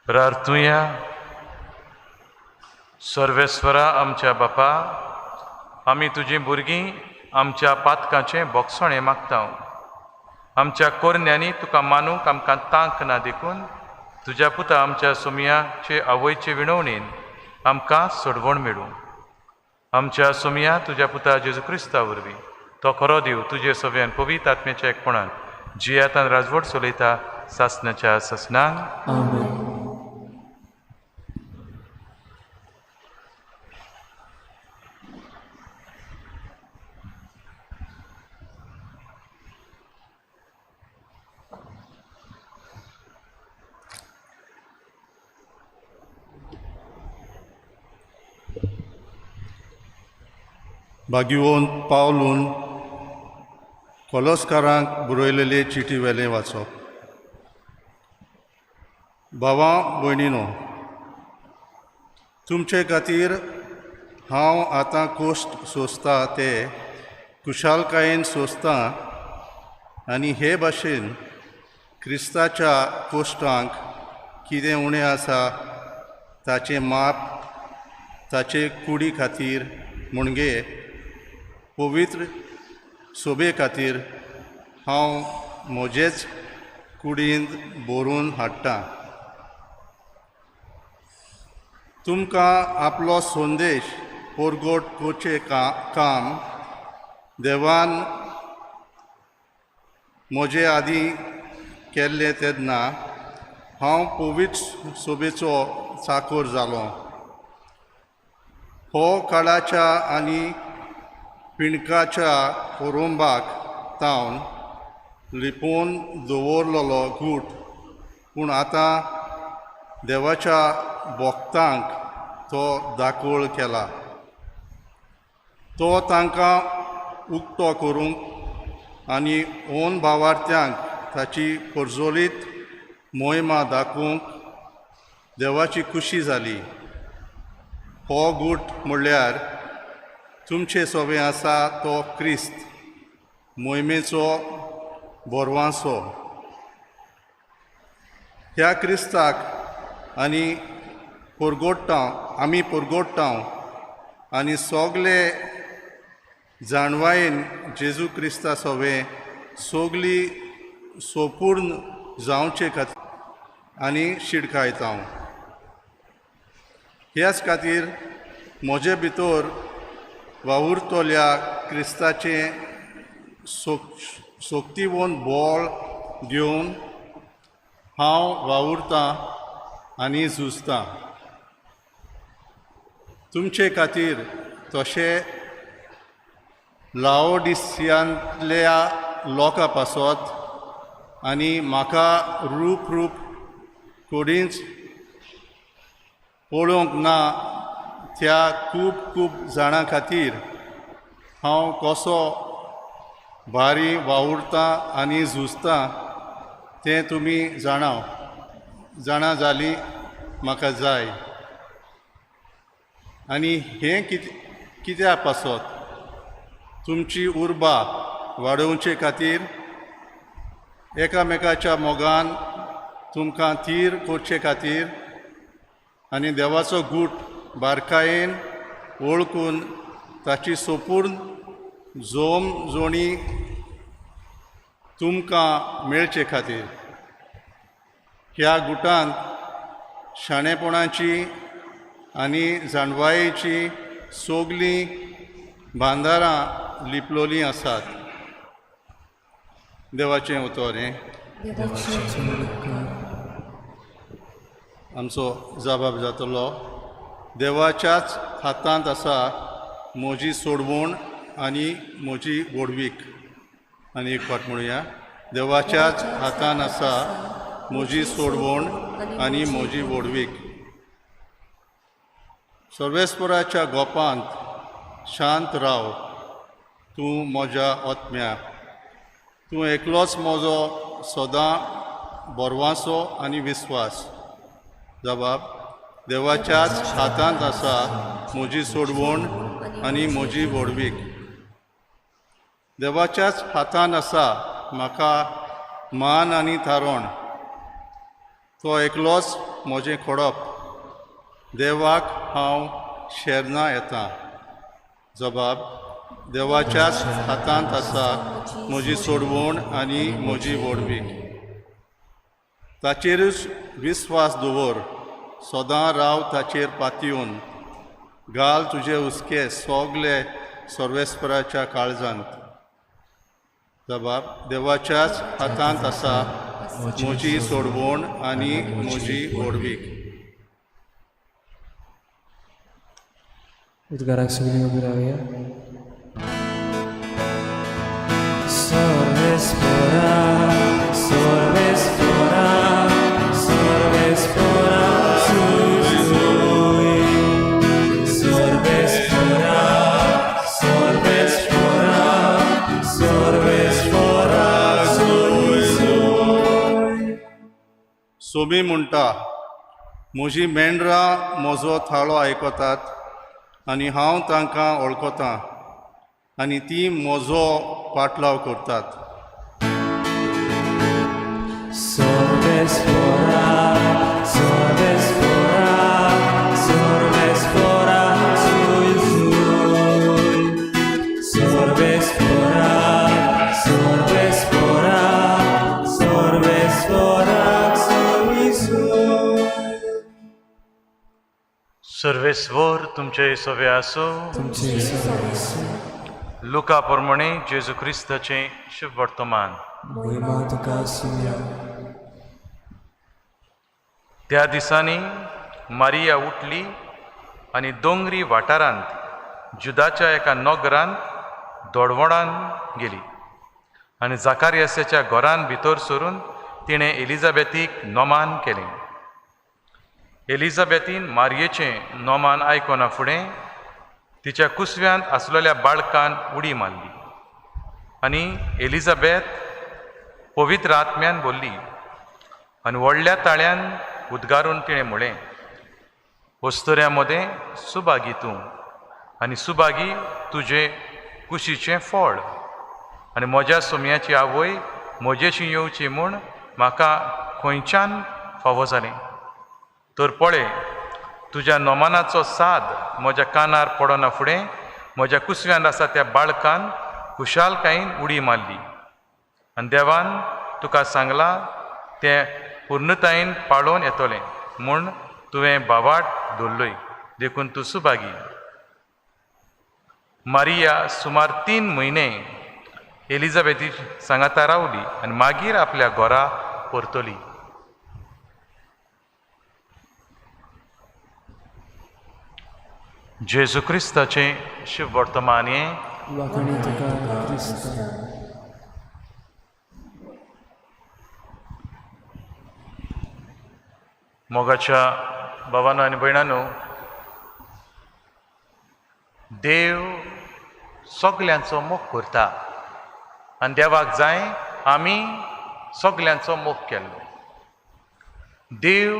Speaker 5: प्रार्थुया. सर्वेस्वरा आमच्या बापा, आमी तुजीं भुरगीं आमच्या पातकांचें बोगसणें मागता. आमच्या कोरण्यांनी तुका मानूंक आमकां तांक ना देखून तुज्या पुता आमच्या सोमयाचे आवयचे विणवणीन आमकां सोडवण मेळूं. आमच्या सोमया तुज्या पुता जेजू क्रिस्ता वरवीं तो खरो देव तुजे सव्यान पवित्र आत्म्याच्या एकपणान जियातान राजवट चलयता सासणाच्या सासणांक.
Speaker 3: आमेन.
Speaker 7: बागिवोन पावलून कोलोस्कारांक बरयलेले चिटी वेलें वाचप. भावा भयणीनो, तुमचे खातीर हांव आतां कोश्ट सोंसता ते खुशालकायेन सोंसता आनी हे भाशेन क्रिस्ताच्या कोश्टांक कितें उणें आसा ताचें माप ताचे कुडी खातीर म्हणजे पवित्र सोबे खातीर हांव म्हजेच कुडींत भरून हाडटा. तुमकां आपलो संदेश परगट करचें काम देवान म्हजे आदीं केल्लें तेन्ना हांव पवित्र सोबेचो चाकोर जालो. हो काळाच्या आनी पिणकाच्या कोरुंबाक तावन लिपोवन दवरलेलो गूट, पूण आतां देवाच्या भक्तांक तो दाखोळ केला. तो तांकां उक्तो करूंक आनी ओन भावार्थ्यांक ताची परजोलीत मोहिमा दाखोवंक देवाची खुशी जाली. हो गूट म्हणल्यार तुमचे सोबें आसा तो क्रिस्त मोहिमेचो बोरवांसो. ह्या क्रिस्ताक आनी परगोट्टा आमी परगोट्टा आनी सगले जाणवायेन जेजू क्रिस्ता सोबें सगली सोपूर्ण जावचे खातीर आनी शिडकायता. ह्याच खातीर म्हजे भितर वावुरतल्या क्रिस्ताचें सोक्तिवन बळ घेवन हांव वावुरतां आनी झुजतां. तुमचे खातीर तशें लाओडिसियांतल्या लोकां पासत आनी म्हाका रूप रूप कोडींच पळोवंक ना त्या खूब खूब जाणां खातीर हांव कसो भारी वावुरतां आनी झुजतां तें तुमी जाणा जाणा जालीं म्हाका जाय. आनी हें कित्या पासत तुमची उर्बा वाडोवचे खातीर एकामेकाच्या मोगान तुमकां थीर करचे खातीर आनी देवाचो गूट बारकायेन वळखून ताची सोपूर्ण जोमजोणी तुमकां मेळचे खातीर. ह्या गुटांत शाणेपणाची आनी जाणवायेची सगळीं बांदारां लिपलोलीं आसात. देवाचें उतर हें. आमचो जबाब जातलो, देवाच्याच हातांत आसा म्हजी सोडवण आनी म्हजी व्हडवीक. आनी एक फावट म्हणुया, देवाच्याच हातान आसा म्हजी सोडवण आनी म्हजी व्हडवीक. सर्वेस्पराच्या गोपांत शांत राव तूं म्हज्या आत्म्या. तूं एकलोच म्हजो सदां बरवासो आनी विस्वास. जबाब, देवाच्याच हातांत आसा म्हजी सोडवण आनी म्हजी व्हडवीक. देवाच्याच हातान आसा म्हाका मान आनी थारण. तो एकलोच म्हजें खोडप. देवाक हांव शेरना येता. जबाब, देवाच्याच हातांत आसा म्हजी सोडवण आनी म्हजी व्हडवीक. ताचेरूच विस्वास दवर, सदां राव ताचेर पातयेवन. घाल तुजे हुस्के सगले सर्वेस्पराच्या काळजांत. जबाब, देवाच्याच हातांत आसा म्हजी सोडवण आनी म्हजी व्हडवीक.
Speaker 3: उद्गाराक सगळीं उबी रावया. सर्वेस्परा, सर्वेस्परा, सर्वेस्परा सुई. सर्वेस्परा, सर्वेस्परा, सर्वेस्परा सुई.
Speaker 7: सोबी म्हणटा, म्हजी मेंढरां म्हजो थाळो आयकतात आनी हांव तांकां वळखतां आनी ती म्हजो पाटलाव करतात.
Speaker 3: सर्वेस्परा, सर्वेस्परा, सर्वेस्परा सुई. सर्वेस्परा, सर्वेस्परा, सर्वेस्परा सुई.
Speaker 5: सर्वेस्वर तुमचे सवे आसूं.
Speaker 3: तुमचे सवे आसूं.
Speaker 5: लुका प्रमाणे जेजू क्रिस्ताचें शुभ वर्तमान.
Speaker 3: मोहिमा तुका आसुया.
Speaker 5: त्या दिसांनी मारिया उठली आनी दोंगरी वाठारांत जुदाच्या एका नगरांत दोडवणान गेली आनी जाकारियासाच्या घरान भितर सरून तिणें एलिझाबेथीक नोमान केलें. एलिझाबेथीन मारयेचें नोमान आयकना फुडें तिच्या कुसव्यांत आसलेल्या बाळकान उडी मारली आनी एलिझाबेथ पवित्र आत्म्यान बोल्ली आनी व्हडल्या ताळ्यान उद्गारून तिणें म्हळें, वस्तुऱ्यां मदें सुभागी तूं आनी सुभागी तुजें कुशीचें फळ. आनी म्हज्या सोम्याची आवय म्हजेशी येवची म्हूण म्हाका खंयच्यान फावो जालें? तर पळय, तुज्या नोमानाचो साद म्हज्या कानार पडना फुडें म्हज्या कुसव्यांत आसा त्या बाळकान खुशालकायेन उडी मारली. आनी देवान तुका सांगलां तें पूर्णतायेन पाळोवन येतलें म्हूण तुवें बावाट धरलोय, देखून तूं सुभागी. मारिया सुमार 3 म्हयने एलिझाबेथी सांगाता रावली आनी मागीर आपल्या घरा परतली. जेजू क्रिस्ताचें शुभ वर्तमान हें.
Speaker 3: वाखाणी तुका क्रिस्ता.
Speaker 5: मोगाच्या भावानो आनी भयणानो, देव सगल्यांचो मोग करता आनी देवाक जाय आमी सगल्यांचो मोग केल्लो. देव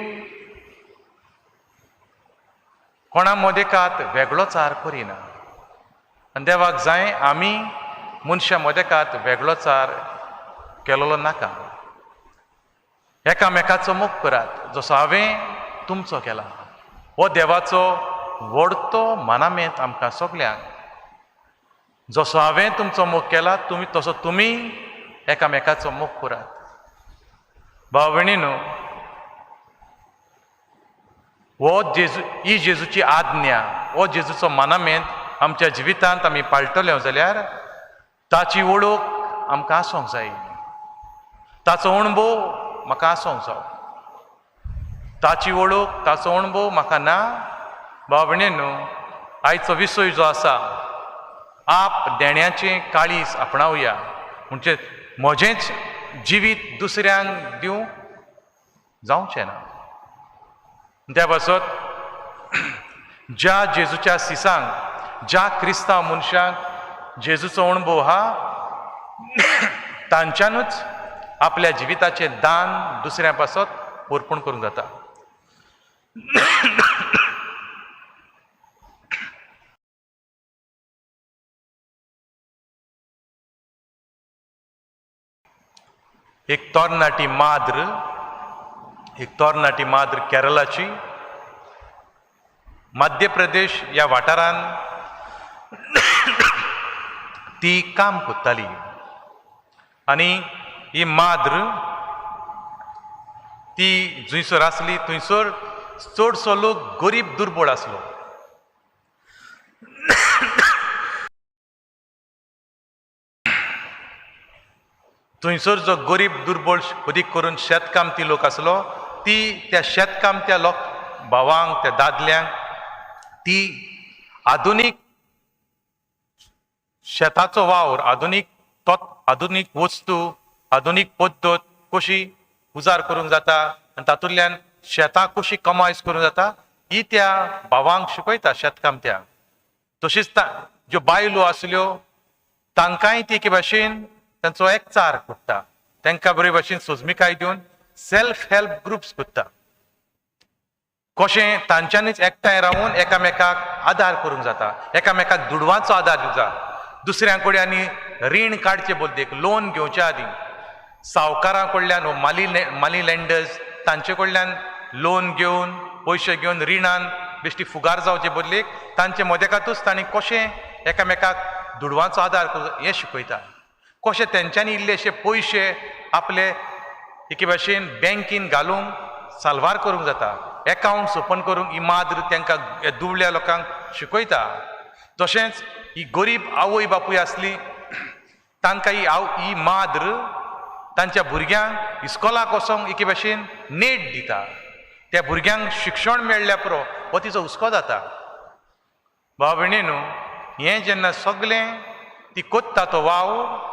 Speaker 5: कोणा मदेकात वेगळोचार करिना आनी देवाक जाय आमी मनशां मदेकात वेगळोचार केलोलो नाका. एकामेकाचो मोग करात जसो हांवें तुमचो केला. हो देवाचो व्हडतो मानामेंत आमकां सगल्यांक. जसो हांवें तुमचो मोग केला तुमी तसो तुमी एकामेकाचो मोग करात. भाव भयणीनो, हो जेजू, ही जेजूची आज्ञा, हो जेजूचो मानामेंत आमच्या जिवितांत आमी पाळटले जाल्यार ताची वळख आमकां आसूंक जाय, ताचो अणभव म्हाका आसूंक जाय. ताची वळख, ताचो अणभव म्हाका ना. भाव भयणीनो, आयचो विशय जो आसा आप देण्याचें काळीज आपणावया, म्हणजे म्हजेंच जिवीत दुसऱ्यांक दिवंक जावचें ना. त्या पासत ज्या जेजूच्या सिसांक, ज्या क्रिस्तांव मनशांक जेजूचो अणभव आहा तांच्यानूच आपल्या जिविताचें दान दुसऱ्यां पासत अर्पण करूंक जाता. एक तरणाटी माद्र, एक तरणाटी माद्र केरळाची, मध्य प्रदेश ह्या वाठारांत ती काम करताली. आनी ही माद्र ती जंयसर आसली थंयसर चडसो लोक गरीब दुर्बळ आसलो. थंयसर जो गरीब दुर्बळ अदीक करून शेतकामती लोक आसलो, ती त्या शेतकामत्या लोक भावांक, त्या दादल्यांक ती आधुनीक शेताचो वावर, आधुनीक आधुनीक वस्तू, आधुनीक पद्दत कशी उजार करूंक जाता आनी तातूंतल्यान शेतां कशी कमायस करूंक जाता ही त्या भावांक शिकयता शेतकामत्यांक. तशीच ज्यो बायलो आसल्यो तांकांय ती एके भाशेन तांचो एकचार करता, तांकां बरे भाशेन सोजमिकाय दिवन सेल्फ हेल्प ग्रुप्स करता. कशें तांच्यांनीच एकठांय रावून एकामेकाक आदार करूंक जाता, एकामेकाक दुडवांचो आदार दिवंक जाता. दुसऱ्यां कडेन आनी रीण काडचें बदलेक, लोन घेवच्या आदीं सावकारां कडल्यान वो मनी लँडर्स तांचे कडल्यान लोन घेवन, पयशे घेवन रिणान बेश्टी फुगार जावचे बदलेक तांचे मदेकातूच तांणी कशें एकामेकाक दुडवांचो आदार करूंक हें शिकयता. कशें तेंच्यांनी इल्लेशे पयशे आपले एके भाशेन बँकीन घालूंक साल्वार करूंक जाता, एकावंट्स ओपन करूंक ही माद्र तांकां दुबळ्या लोकांक शिकयता. तशेंच ही गरीब आवय बापूय आसली तांकां ही माद्र तांच्या भुरग्यांक इस्कोलाक वचोंक एके भाशेन नेट दिता. त्या भुरग्यांक शिक्षण मेळ्ळ्या पुरो हो तिचो हुस्को जाता. भाव भयणीनो, हें जेन्ना सगळें ती कोत्ता तो वावर,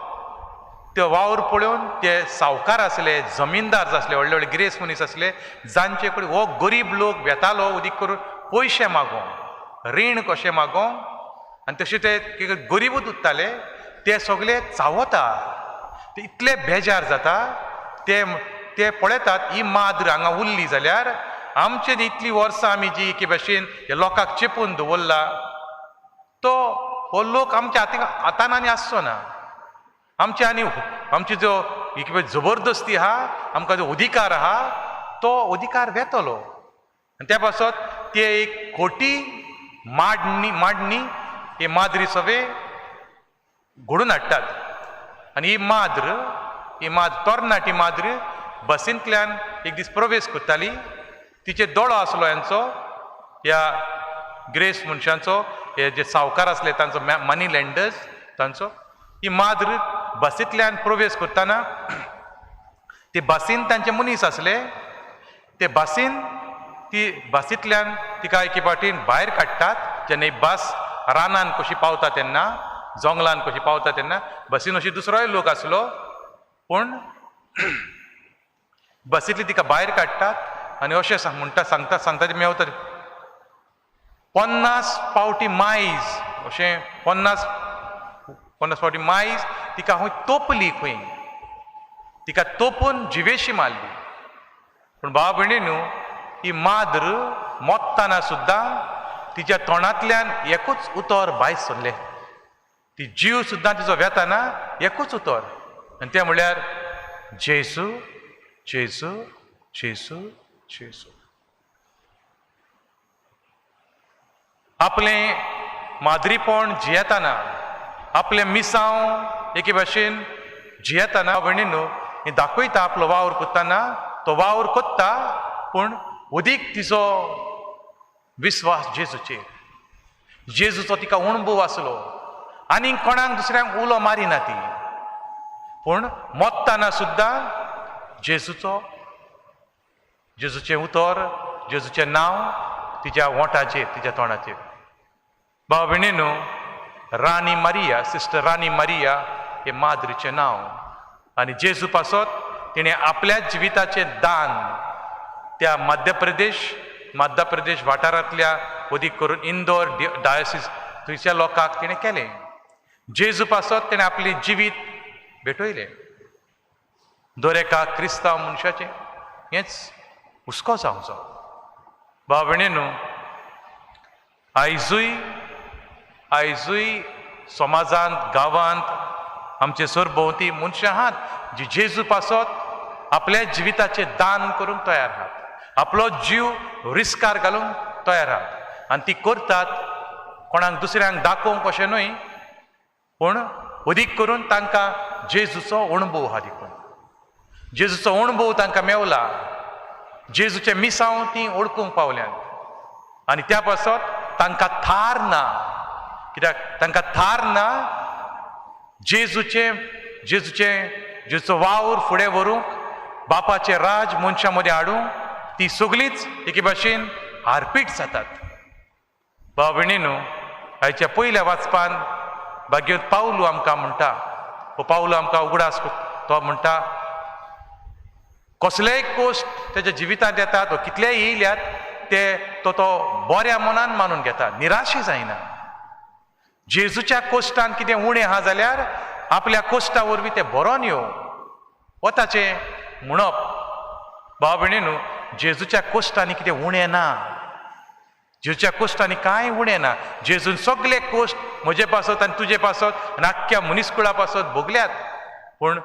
Speaker 5: तो वावर पळोवन ते सावकार आसले, जमीनदार आसले, व्हडले व्हडले गिरेस्त मनीस आसले, जांचे कडेन हो गरीब लोक वेतालो उदीक करून पयशे मागोंक, रीण कशें मागोंक, आनी तशें ते गरिबूच उरताले, ते सगळे चावता, ते इतले बेजार जाता. ते पळयतात ही माद्र हांगा उरली जाल्यार आमचे इतलीं वर्सां आमी जी एके भाशेन ह्या लोकांक चेपून दवरला तो हो लोक आमच्या हातान आनी आसचो ना. आमचे आनी आमची जो एक जबरदस्ती आहा, आमकां जो अधिकार आहा तो अधिकार वेतलो. आनी त्या पासत ते एक खोटी माडणी हे माद्री सगळे घडून हाडटात. आनी ही माद्र, ही तरणाटी माद्र बसींतल्यान एक दीस प्रवेश करताली. तिचे दोळो आसलो हेंचो, ह्या ग्रेस मनशांचो, हे जे सावकार आसले तांचो, मनी लँडर्स तांचो. ही माद्र बसींतल्यान प्रवेश करतना ते बसीन तांचे मनीस आसले, ते बसीन ती बसींतल्यान तिका एके फावटीन भायर काडटात. जेन्ना ही बस रानान कशी पावता तेन्ना, जंगलान कशी पावता तेन्ना बसीन अशी दुसरोय लोक आसलो, पूण बसींतली तिका भायर काडटात आनी अशें म्हणटा, सांगता सांगता ती मेवता 50 पावटी मायज, अशें 50 फावटी मायज तिका खंय तोपली, खंय तिका तोपून जिवेशी मारली. पूण भाव भयणीनू, ही माद्र मोत्ताना सुद्दां तिच्या तोंडांतल्यान एकूच उतर भायर सरलें. ती जीव सुद्दां तिचो वेताना एकूच उतर, आनी तें म्हणल्यार जेजू, जेजू, जेजू, जेजू. आपलें माद्रीपण जियेतना, आपलें मिसांव एके भाशेन जियेतना भयणीनो हें दाखयता. आपलो वावर करतना तो वावर कोत्ता, पूण अदीक तिचो विस्वास जेजूचेर. जेजूचो तिका अणभव आसलो आनी कोणाक दुसऱ्यांक उलो मारिना ती, पूण मोत्ताना सुद्दां जेजूचो, जेजूचें उतर, जेजूचें नांव तिच्या वोंठाचेर, तिच्या तोंडाचेर. भाव भयणीनो, राणी मारिया, सिस्टर राणी मारिया हें माद्रीचें नांव आनी जेजू पासत तिणें आपल्या जिविताचें दान त्या मध्य प्रदेश वाठारांतल्या, अदीक करून इंदोर डायोसीस थंयच्या लोकांक तिणें केलें. जेजू पासत तिणें आपलें जिवीत भेटयलें. दर एका क्रिस्तांव मनशाचें हेंच हुस्को जावचो. भाव भयणीनो, आयजूय समाजांत, गांवांत आमचे सरभोंवती मनशां आहात जी जेजू पासत आपल्या जिविताचें दान करूंक तयार आहात, आपलो जीव रिस्कार घालूंक तयार आहात आनी ती करतात कोणाक दुसऱ्यांक दाखोवंक अशें न्हय, पूण अदीक करून तांकां जेजूचो अणभव आहा. देखून जेजूचो अणभव तांकां मेवला, जेजूचें मिसांव ती ओळखूंक पावल्यात आनी त्या पासत तांकां थार ना. कित्याक तांकां थार ना? जेजूचें जेजूचें जेजूचो वावर फुडें व्हरूंक, बापाचें राज मनशां मदें हाडूंक ती सगळींच एके भाशेन हारपीट जातात. भाव भयणीनो, आयच्या पयल्या वाचपान भाग्यवत पावलू आमकां म्हणटा, हो पावलू आमकां उगडास, तो म्हणटा कसलेय कोश्ट तेच्या जिवितांत येतात वा कितलेय येयल्यात ते तो तो बऱ्या मनान मानून घेता, निराशे जायना. जेजूच्या कोश्टान कितें उणें आहा जाल्यार आपल्या कोश्टा वरवीं तें बरोवन येवं हो ताचें म्हणप. भाव भयणीनो, जेजूच्या कोश्टांनी कितें उणें ना, जेजूच्या कोश्टांनी कांय उणें ना. जेजून सगळे कोश्ट म्हजे पासत आनी तुजे पासत आनी आख्ख्या मनीसकुळा पासत भोगल्यात, पूण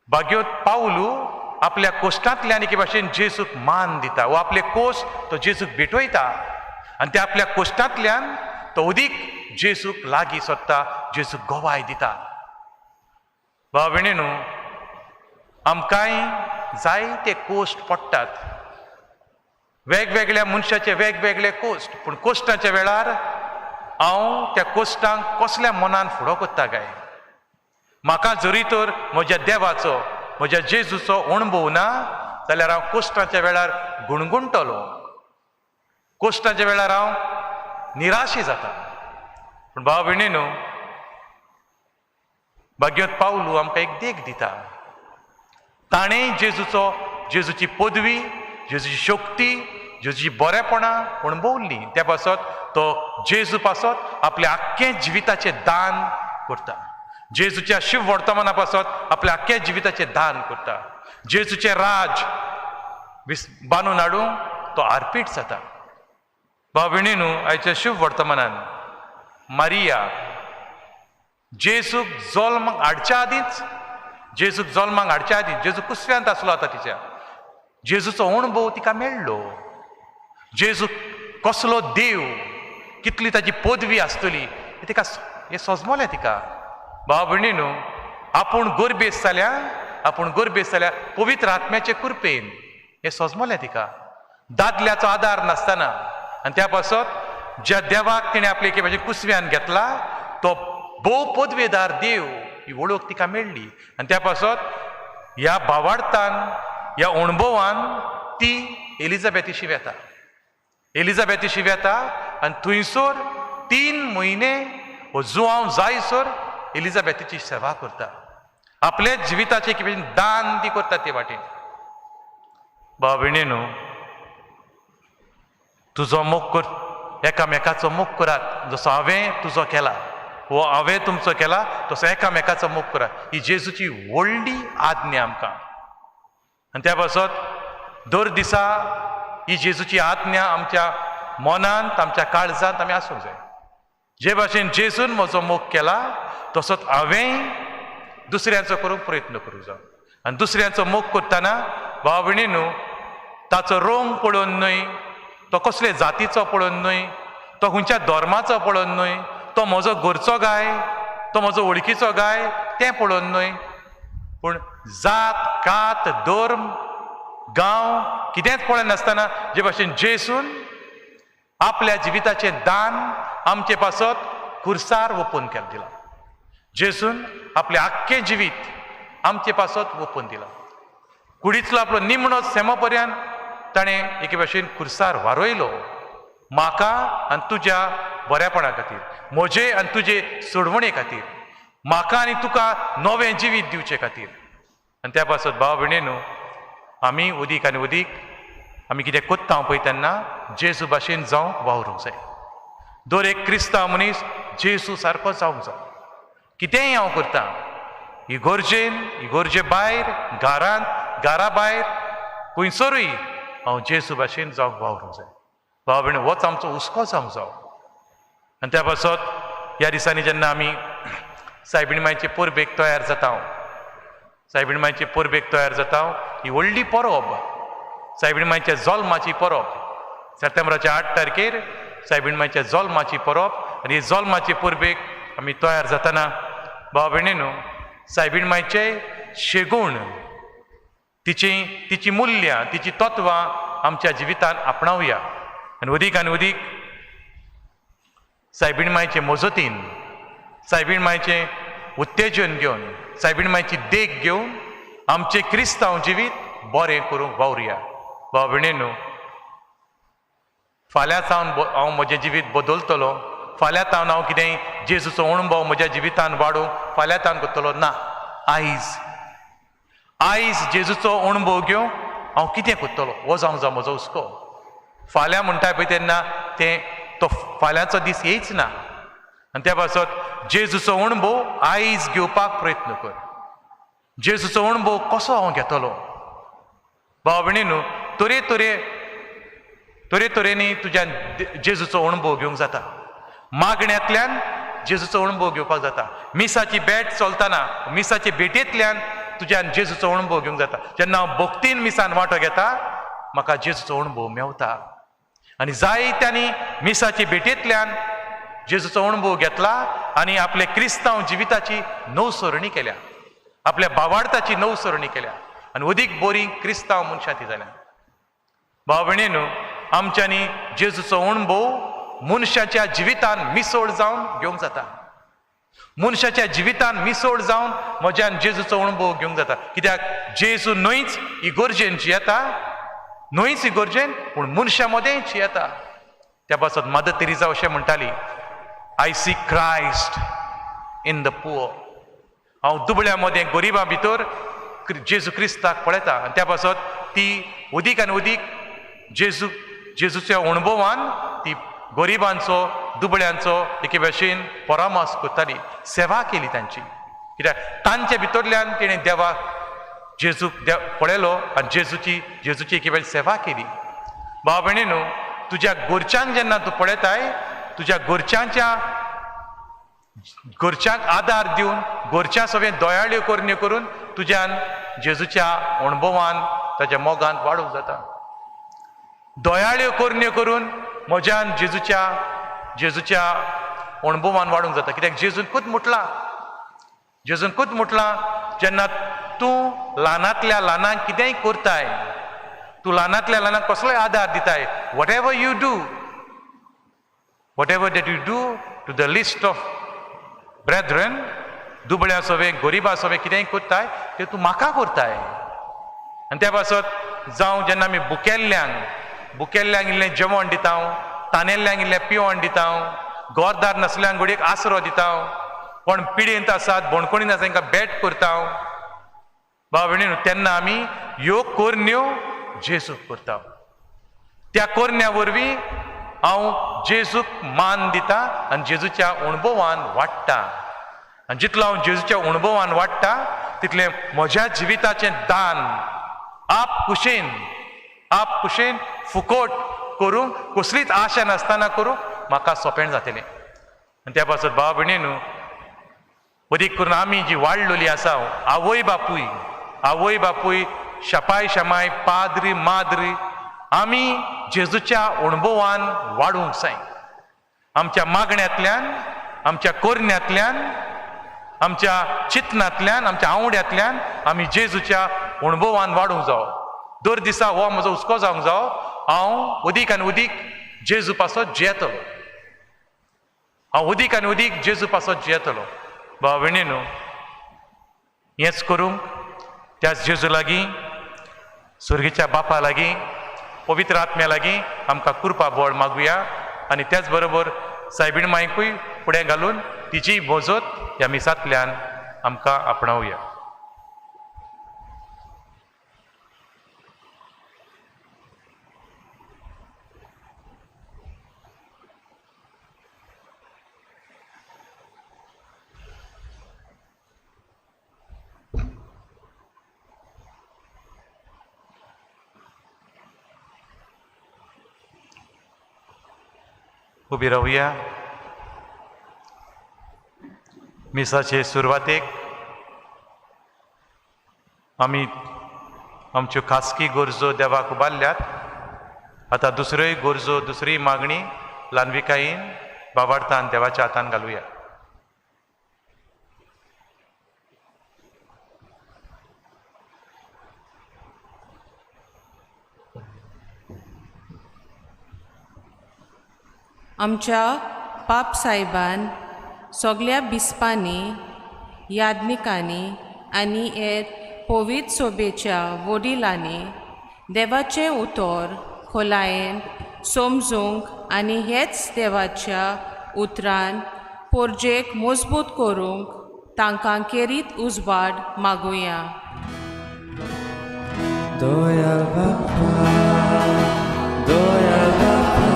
Speaker 5: भाग्यवत पावलू आपल्या कोश्टांतल्यान एके भाशेन जेजूक मान दिता वो आपले कोश्ट तो जेजूक भेटयता आनी त्या आपल्या कोश्टांतल्यान तो अदीक जेजूक लागीं सोदता, जेजूक गवाय दिता. भाव भयणीनो, आमकांय जायते कोश्ट पडटात, वेगवेगळ्या मनशाचे वेगवेगळे कोश्ट, पूण कोश्टाच्या वेळार हांव त्या कोश्टांक कसल्या मनान फुडो करता काय? म्हाका जरी तर म्हज्या देवाचो, म्हज्या जेजूचो अणभव ना जाल्यार हांव कोश्टाच्या वेळार गुणगुणटलो, कोश्टाच्या वेळार हांव निराशी जाता. पूण भाव भयणीनो, भाग्यवत पावलू आमकां एक देख दिता. ताणें जेजूचो, जेजूची पदवी, जेजूची शक्ती, जेजूची बरेपणां अणभवल्ली, त्या पासत तो जेजू पासत आपल्या आख्खें जिविताचें दान करता. जेजूच्या शिव वर्तमाना पासत आपल्या आख्ख्या जिविताचें दान करता. जेजूचें राज बांदून हाडूंक तो आरपीट जाता. भाव भयणीनो, आयच्या शिव वर्तमानान मारिया जेजूक जल्माक हाडच्या आदींच, जेजूक जल्माक हाडच्या आदीं, जेजू कुसव्यांत आसलो आतां तिच्या, जेजूचो अणभव तिका मेळ्ळो. जेजू कसलो देव, कितली ताची पदवी आसतली तिका हें सजमलें तिका. भाव भयणीनो, आपूण गोरबेस जाल्या, आपूण गोरबेस जाल्या पवित्र आत्म्याचे कृपेन हें सजमलें तिका, दादल्याचो आदार नासतना. आनी त्या पासत ज्या देवाक तिणें आपले एके भाशेन कुसव्यान घेतला तो भोव पदवेदार देव ही वळख तिका मेळ्ळी. आनी त्या पासत ह्या भावार्थान, ह्या अणभवान ती एलिझाबेथीशी वेता, एलिझाबेथीशी वेता आनी थंयसर 3 म्हयने हो जुआंव जायसर एलिझाबेथीची सेवा करता, आपल्या जिविताचें कितें दान ती करता ते वाटेन. भाव भयणीनो, तुजो मोग कर, एकामेकाचो मोग करात जसो हांवें तुजो केला वो हांवें तुमचो केला तसो एकामेकाचो मोग करात, ही जेजूची व्हडली आज्ञा आमकां. आनी त्या पासत दर दिसा ही जेजूची आज्ञा आमच्या मनांत, आमच्या काळजांत आमी आसूंक जाय. जे भाशेन जेजून म्हजो मोग केला तसोच हांवें दुसऱ्यांचो करूंक प्रयत्न करूंक जाय. आनी दुसऱ्यांचो मोग करतना भाव भयणीनो, ताचो रंग पळोवन न्हय, तो कसले जातीचो पळोवन न्हय, तो खंयच्या धर्माचो पळोवन न्हय, तो म्हजो घरचो गाय, तो म्हजो वळखीचो गाय तें पळोवन न्हय, पूण जात कात धर्म गांव कितेंच पळयनासतना जे भाशेन जेसून आपल्या जिविताचें दान आमचे पासत खुर्सार ओपून केलें दिलां. जेसून आपलें आख्खें जिवीत आमचे पासत ओपून दिलां. कुडींतलो आपलो निमणो सेमो पर्यंत ताणें एके भाशेन खुर्सार वारयलो, म्हाका आनी तुज्या बऱ्यापणा खातीर, म्हजे आनी तुजे सोडवणे खातीर, म्हाका आनी तुका नवें जिवीत दिवचे खातीर. आनी त्या पासत भाव भयणीनो, आमी उदीक आनी उदीक आमी कितें कोत्ता पळय तेन्ना जेजू भाशेन जावंक वावरूंक जाय. दर एक क्रिस्तांव मनीस जेजू सारको जावंक जाय. कितेंय हांव करतां, इगोर्जेन, इगोर्जे भायर, घरांत, घरा भायर, खंयसरूय हांव जेजू भाशेन जावंक वावरूंक जाय. भाव भयणी, होच आमचो हुस्को जावंक जावो. आनी त्या पासत ह्या दिसांनी जेन्ना आमी सायबीण मायचे परबेक तयार जाता, सायबीण मायचे परबेक तयार जाता, ही व्हडली परब, सायबीण मायच्या जल्माची परब, सप्टेंबराच्या 8 तारखेर सायबीण मायच्या जल्माची परब. आनी ही जल्माचे परबेक आमी तयार जातना भाव भयणीनो, सायबीण मायचे शेगूण, तिची मुल्यां, तिची तत्वां आमच्या जिवितांत आपणावया. आनी उदीक आनी उदीक सायबीण मायचे मजतीन, सायबीण मायचें उत्तेजन घेवन, सायबीण मायची देख घेवन आमचें क्रिस्तांव जिवीत बरें करूंक वावरुया. भाव भयणीनो, फाल्यां सावन हांव म्हजें जिवीत बदलतलो, फाल्यां तावन हांव कितेंय जेजूचो अणभव म्हज्या जिवितान वाडोवंक फाल्यां तावन करतलो ना. आयज आयज जेजूचो अणभव घेवंक हांव कितें करतलो हो जावंक जाय म्हजो हुस्को. फाल्यां म्हणटा पळय तेन्ना तें तो फाल्यांचो दीस येयच ना. आनी त्या पासत जेजूचो अणभव आयज घेवपाक प्रयत्न कर. जेजूचो अणभव कसो हांव घेतलो? भाव भयणीनो, तरेतरे तरेतरेनी तुज्यान जेजूचो अणभव घेवंक जाता. मागण्यांतल्यान जेजूचो अणभव घेवपाक जाता. मिसाची भेट चलतना मिसाचे भेटेंतल्यान तुज्यान जेजूचो अणभव घेवंक जाता. जेन्ना हांव भक्तीन मिसान वांटो घेता म्हाका जेजूचो अणभव मेवता. आनी जायत्यांनी मिसाचे भेटेंतल्यान जेजूचो अणभव घेतला आनी आपले क्रिस्तांव जिविताची नवसरणी केल्या, आपल्या भावार्थाची नवसरणी केल्या आनी अदीक बरी क्रिस्तांव मनशां ती जाल्या. भाव भयणीनो, आमच्यांनी जेजूचो अणभव मनशाच्या जिवितान मिसोड जावन घेवंक जाता. मनशाच्या जिवितान मिसोड जावन म्हज्यान जेजूचो अणभव घेवंक जाता. कित्याक जेजू न्हयच इगोर्जेन जियेता, न्हयच इगोर्जेन पूण मनशां मदें जियेता. त्या पासत मदर तेरेजा अशें म्हणटाली, I see Christ in the poor. हांव दुबळ्या मदें गरिबां भितर जेजू क्रिस्ताक पळयता. आनी त्या पासत ती उदीक आनी उदीक जेजूच्या अणभवान ती गरिबांचो दुबळ्यांचो एके भाशेन परामर्श करताली, सेवा केली तांची. कित्याक तांच्या भितरल्यान तिणें देवाक जेजूक पळयलो आनी जेजूची एके भाशेन सेवा केली. भाव भयणीनो, तुज्या घरच्यांक जेन्ना तूं पळयताय, तुज्या घरच्यांक आदार दिवन घरच्यां सगळें दयाळ्यो करण्यो करून तुज्यान जेजूच्या अणभवान ताच्या मोगान वाडोवंक जाता. दयाळ्यो करण्यो करून म्हज्यान जेजूच्या अणभवान वाडोवंक जाता. कित्याक जेजून खूद म्हटलां, जेजून खूद म्हटलां, जेन्ना तूं ल्हानांतल्या ल्हानांक कितेंय करताय, तूं ल्हानांतल्या ल्हानांक कसलोय आदार दिताय, whatever you do, whatever that you do to the least of brethren, दुबळ्या सवे गरिबा सवे कितेंय करताय तें तूं म्हाका करताय. आनी त्या पासत जावं जेन्ना आमी बुकेल्ल्यांक इल्लें जेवण दिता, तानेल्ल्यांक इल्लें पिवण दिता, घरदार नासल्यांक घडयेक आसरो दिता, कोण पिडेंत आसात बणकोणीन आसा तांकां भेट करता, भाव भयणीनो, तेन्ना आमी ह्यो करण्यो जेजूक करता. त्या करण्या वरवीं हांव जेजूक मान दिता आनी जेजूच्या अणभवान वाडटा. आनी जितलो हांव जेजूच्या अणभवान वाडटा तितलें म्हज्या जिविताचें दान आप कुशेन फुकोट करूंक कसलीच आशा नासतना करूंक म्हाका सोंपें जातलें. आनी त्या पासत भाव भयणीनो, अदीक करून आमी जी वाडलोली आसा, आवय बापूय शपाय शमाय पाद्री माद्री, आमी जेजूच्या अणभवान वाडूंक जाय. आमच्या मागण्यांतल्यान, आमच्या कोरण्यांतल्यान, आमच्या चिंतनांतल्यान, आमच्या आंवड्यांतल्यान आमी जेजूच्या अणभवान वाडूंक जावो. दर दिसा हो म्हजो हुस्को जावंक जावो, हांव अदीक आनी अदीक जेजू पासत जियेतलो, हांव अदीक आनी अदीक जेजू पासत जियेतलो. भाव भयणीनो, हेंच करूंक त्याच जेजू लागीं, सुर्गीच्या बापा लागीं, पवित्र आत्म्या लागीं आमकां कृपा बळ मागुया आनी त्याच बरोबर सायबीण मायकूय फुडें घालून तिची मजत ह्या मिसांतल्यान आमकां आपणावया. उबी रावया. मिसाचे सुरवातेक आमी आमच्यो खासगी गरजो देवाक उबारल्यात. आतां दुसऱ्योय गरजो, दुसरी मागणी ल्हानविकायेन बाबार्थान देवाच्या हातान घालुया.
Speaker 8: आमच्या पाप सायबान सगल्या बिस्पांनी, याज्ञिकांनी आनी हेर पवित्र सोबेच्या वडिलांनी देवाचें उतर खोलायेन समजूंक आनी हेच देवाच्या उतरान पोरजेक मजबूत करूंक तांकां केरीत उजवाड मागुया.
Speaker 3: दयाळ बापा, दयाळ बापा,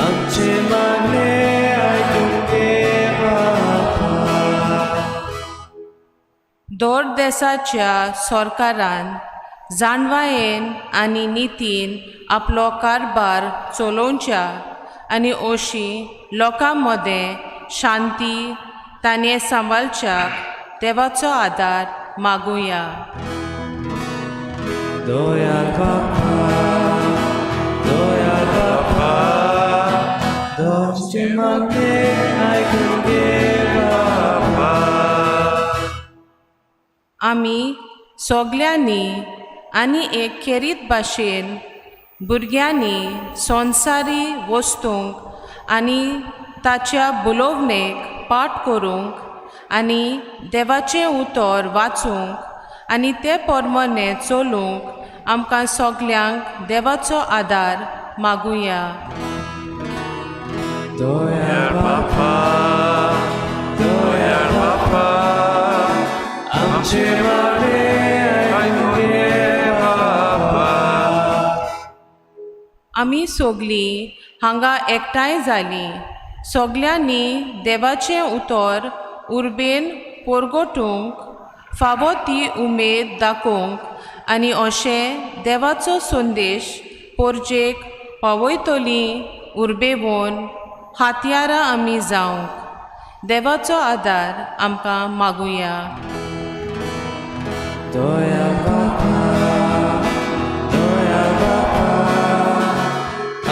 Speaker 3: आमचे मागणे आयकून घे बापा.
Speaker 8: दर देसाच्या सरकारान जाणवायेन आनी नितीन आपलो कारभार चलोवच्या आनी अशी लोकां मदें शांती ताणें सांबाळच्याक देवाचो आदार मागुया.
Speaker 3: दयाळ बापा, दयाळ बापा, आमचे मागणे आयकून घे बापा.
Speaker 8: आमी सगल्यांनी आनी एक खेरीत भाशेन भुरग्यांनी संवसारी वस्तूंक आनी ताच्या बोलोवणेक पाठ करूंक आनी देवाचें उतर वाचूंक आनी ते प्रमाणे चलूंक आमकां सगल्यांक देवाचो आदार मागुया.
Speaker 3: दयाळ बापा, दयाळ बापा, आमचे मागणे आयकून घे बापा.
Speaker 8: आमी सगलीं हांगा एकठांय जालीं. सगल्यांनी देवाचें उतर उर्बेन पोरगोटूंक फावो ती उमेद दाखोवंक आनी अशें देवाचो संदेश पोरजेक पावयतलीं उर्बेवन हातयारां आमी जावंक देवाचो आदार आमकां मागुया.
Speaker 3: दयाळ बापा, दयाळ बापा,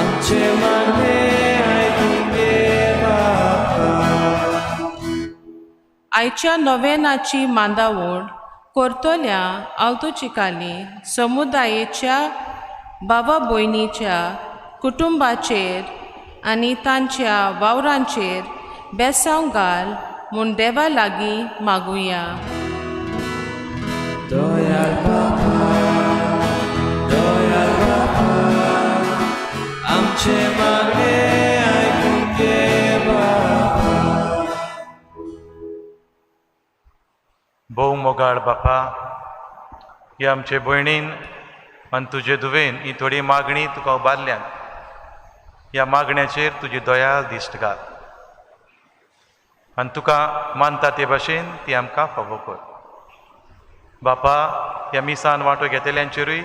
Speaker 3: आमचे मागणे आयकून घे बापा.
Speaker 8: आयच्या नवेनाची मांदावळ करतल्या आवतुचिकाली समुदायेच्या बाबा भयणीच्या कुटुंबाचेर आनी तांच्या वावरांचेर बेसांव घाल म्हूण देवा लागीं मागुया.
Speaker 3: दयाळ बापा, दयाळ बापा, आमचे मागणे आयकून घे बापा.
Speaker 5: भोव मोगाळ बापा, ही आमचे भयणीन आनी तुजे धुवेन ही थोडी मागणी तुका उबारल्यान. ह्या मागण्याचेर तुजी दयाळ दिश्ट घाल आनी तुका मानता ते भाशेन ती आमकां फावो कर. बापा, ह्या मिसान वांटो घेतल्यांचेरूय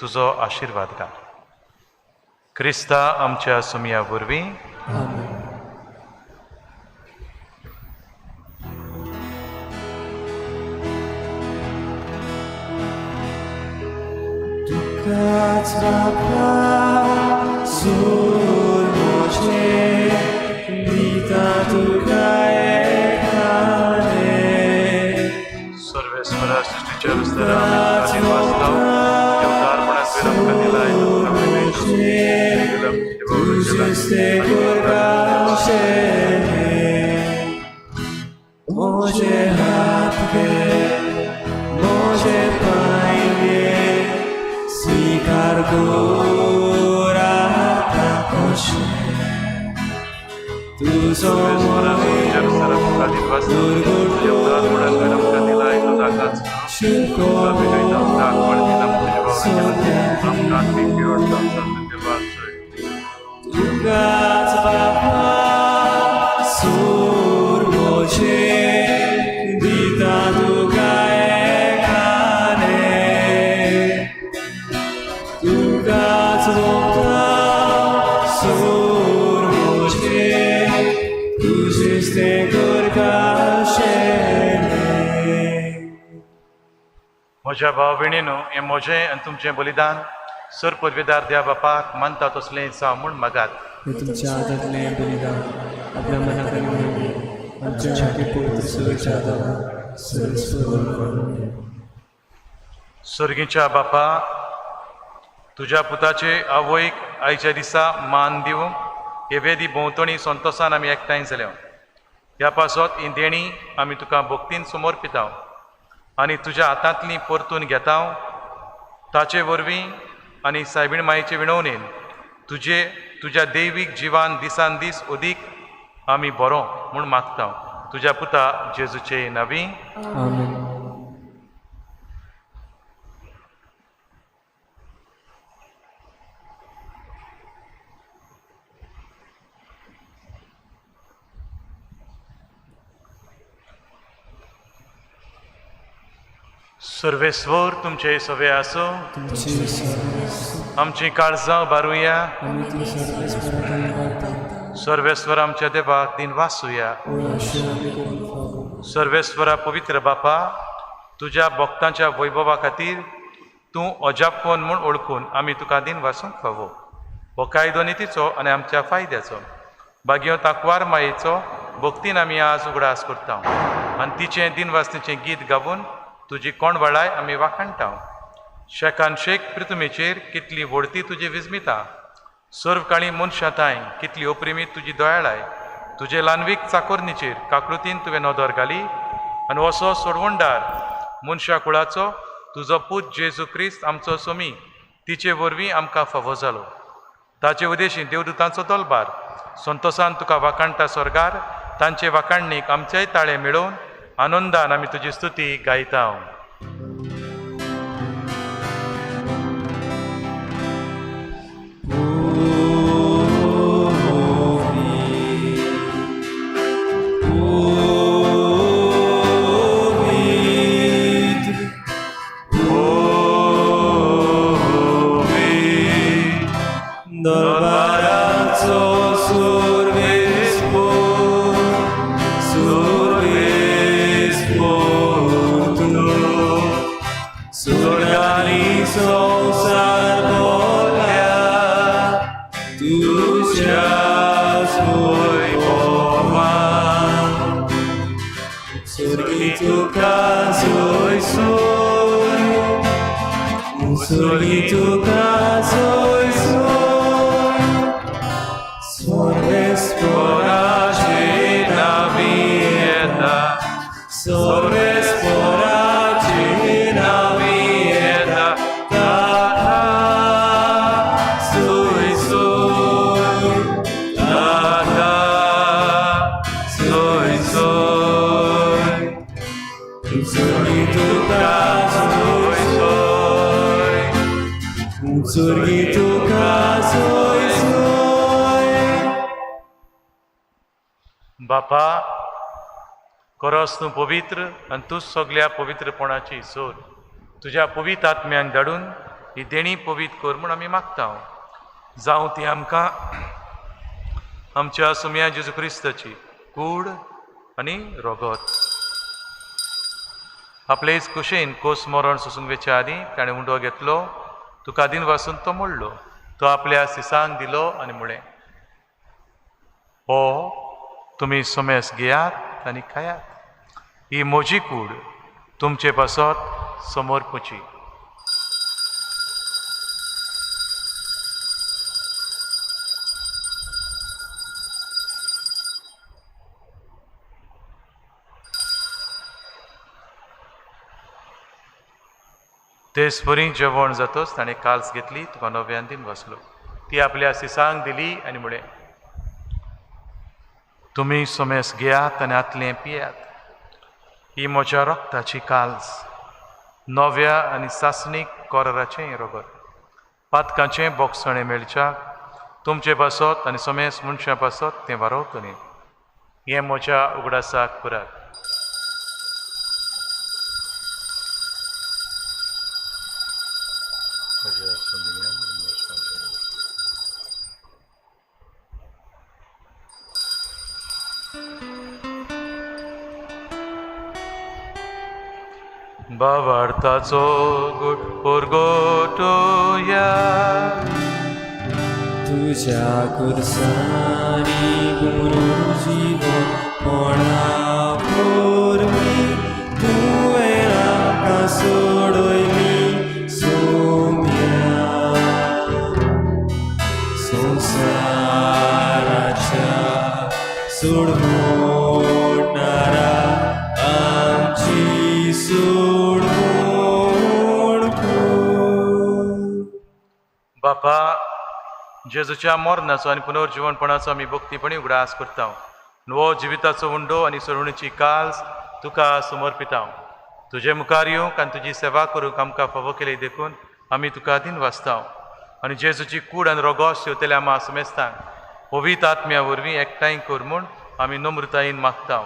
Speaker 5: तुजो आशिर्वाद घाल. क्रिस्ता आमच्या सुमया वरवीं.
Speaker 3: आमेन. तुकाच बापा सूर म्हजें, Može hapke, može pajge, स्वीकार गोराता कशें तुजो तुकाच बापा सूर म्हजे दिता तुका एकाने तुकाच मोगता सूर म्हजे तुजेच तें करता
Speaker 5: म्हज्या भाव भयणीनो हें म्हजें आनी तुमचें बलिदान सर पदवेदार देवा बापाक मानता तसलें जावं म्हूण मागात.
Speaker 3: हे तुमच्या हातांतलें बलिदान आपल्या मनाक आनी मेळूं आमच्या खातीर पवित्र सुरक्षा सर्वेस्पर.
Speaker 5: सर्गीच्या बापा, तुज्या पुताचे आवयक आयच्या दिसा मान दिवंक हे वेदी भोंवतणी संतोसान आमी एकठांय जाल्या. ह्या पासत ही देणी आमी तुका भक्तीन समर्पिता आनी तुज्या हातांतली परतून घेता. ताचे वरवीं आनी सायबीण मायेचे विणवणेन तुजे तुज्या दैवीक जिवान दिसान दीस अदीक आमी बरो म्हूण मागता. तुज्या पुता जेजूचे नवी.
Speaker 3: आमेन.
Speaker 5: सर्वेस्वर तुमचे सवे आसूं. आमची काळजां बारुया. सर्वेस्वर आमच्या देवाक दिन वासूया. सर्वेस्वरा पवित्र बापा, तुज्या भक्तांच्या वैभवा खातीर तूं अजापवन म्हूण ओळखून आमी तुका दिन वासूंक फावो. हो कायदो नितीचो आनी आमच्या फायद्याचो बागयो ताकवार मायेचो भक्तीन आमी आज उगडास करता आनी तिचें दिनवासनीचें गीत गावून तुजी कोण वळाय आमी वाखाणटा. शेकान शेक पृथ्वीचेर कितली व्हडती तुजी विस्मिता, सर्व काळी मनशां तांय कितली अप्रेमीत तुजी दयाळाय. तुजे लानवीक चाकोरणीचेर काकृतीन तुवें नदर घाली आनी असो सोडवणदार मनशा कुळाचो तुजो पूत जेजू क्रिस्त आमचो सोमी तिचे वरवीं आमकां फावो जालो. ताचे उदेशी देवदूतांचो दलबार संतोसान तुका वाखाणटा स्वर्गार. तांचे वाखाणणीक आमचेय ताळे मेळोवन आनंदान आमी तुजी स्तुती गायता.
Speaker 3: दरबाराचो सुरवेस्पर सुरवेस्पर तूं स्वर्गानी संवसार भोगल्या तुज्याच वैभवान. स्वर्गी तुका सोय सोय, स्वर्गी तुका सोय सोय, सर्वेस्पराचे नावी येता, सर्वेस्पराचे नावी येता, ताका सोय सोय, ताका सोय सोय, स्वर्गी तुका सोय सोय, स्वर्गी तुका सोय सोय.
Speaker 5: बापा, खरोच तूं पवित्र आनी तूं सगल्या पवित्रपणाची सोर. तुज्या पवित्र आत्म्यान धाडून ही देणी पवित्र कर म्हूण आमी मागता. जावं ती आमकां आमच्या सुमया जेजू क्रिस्ताची कूड आनी रोगत. आपलेच कुशेन कोस मरण सोसूंक वेच्या आदीं ताणें उंडो घेतलो, तुका दिन वासून तो मोडलो, तो आपल्या सिसांक दिलो आनी म्हळें, हो तुमी सोमेस घेयात आनी खायात, ही म्हजी कूड तुमचे पासत समर्पुची. तेच परी जेवण जातच ताणें काल्स घेतली, तुका नव्यान दिन बसलो, ती आपल्या सिसांक दिली आनी म्हळें, तुमी समेस घेयात आनी आतलें पियात, ही म्हज्या रक्ताची काल्स, नव्या आनी सासणीक कोराचें रगत, पातकांचें बोगसणें मेळच्याक तुमचे पासत आनी समेस मनशां पासत तें वारोवतलें. हें म्हज्या उगडासाक पुरात. बावार्थाचो गुट पुरगोटोया
Speaker 3: तुज्या कुर्सांनी गुरू जीवन कोणा वरवीं तुवें आमकां सोडयली सोम्या. संवसाराच्या सोडवणारा आमची सोडवण कर.
Speaker 5: बापा, जेजूच्या मरणाचो आनी पुनर्जिवनपणाचो आमी भक्तीपणी उगडास करता. नवो जिविताचो उंडो आनी सोडवणीची काल्स तुका समर्पिता. तुजे मुखार येवंक आनी तुजी सेवा करूंक आमकां फावो केली देखून आमी तुका दिन वाचता. आनी जेजूची कूड आनी रोगोस शेवतल्या आमा समेस्तांक पवित्र आत्म्या वरवीं एकठांय कर म्हूण आमी नम्रतायेन मागता.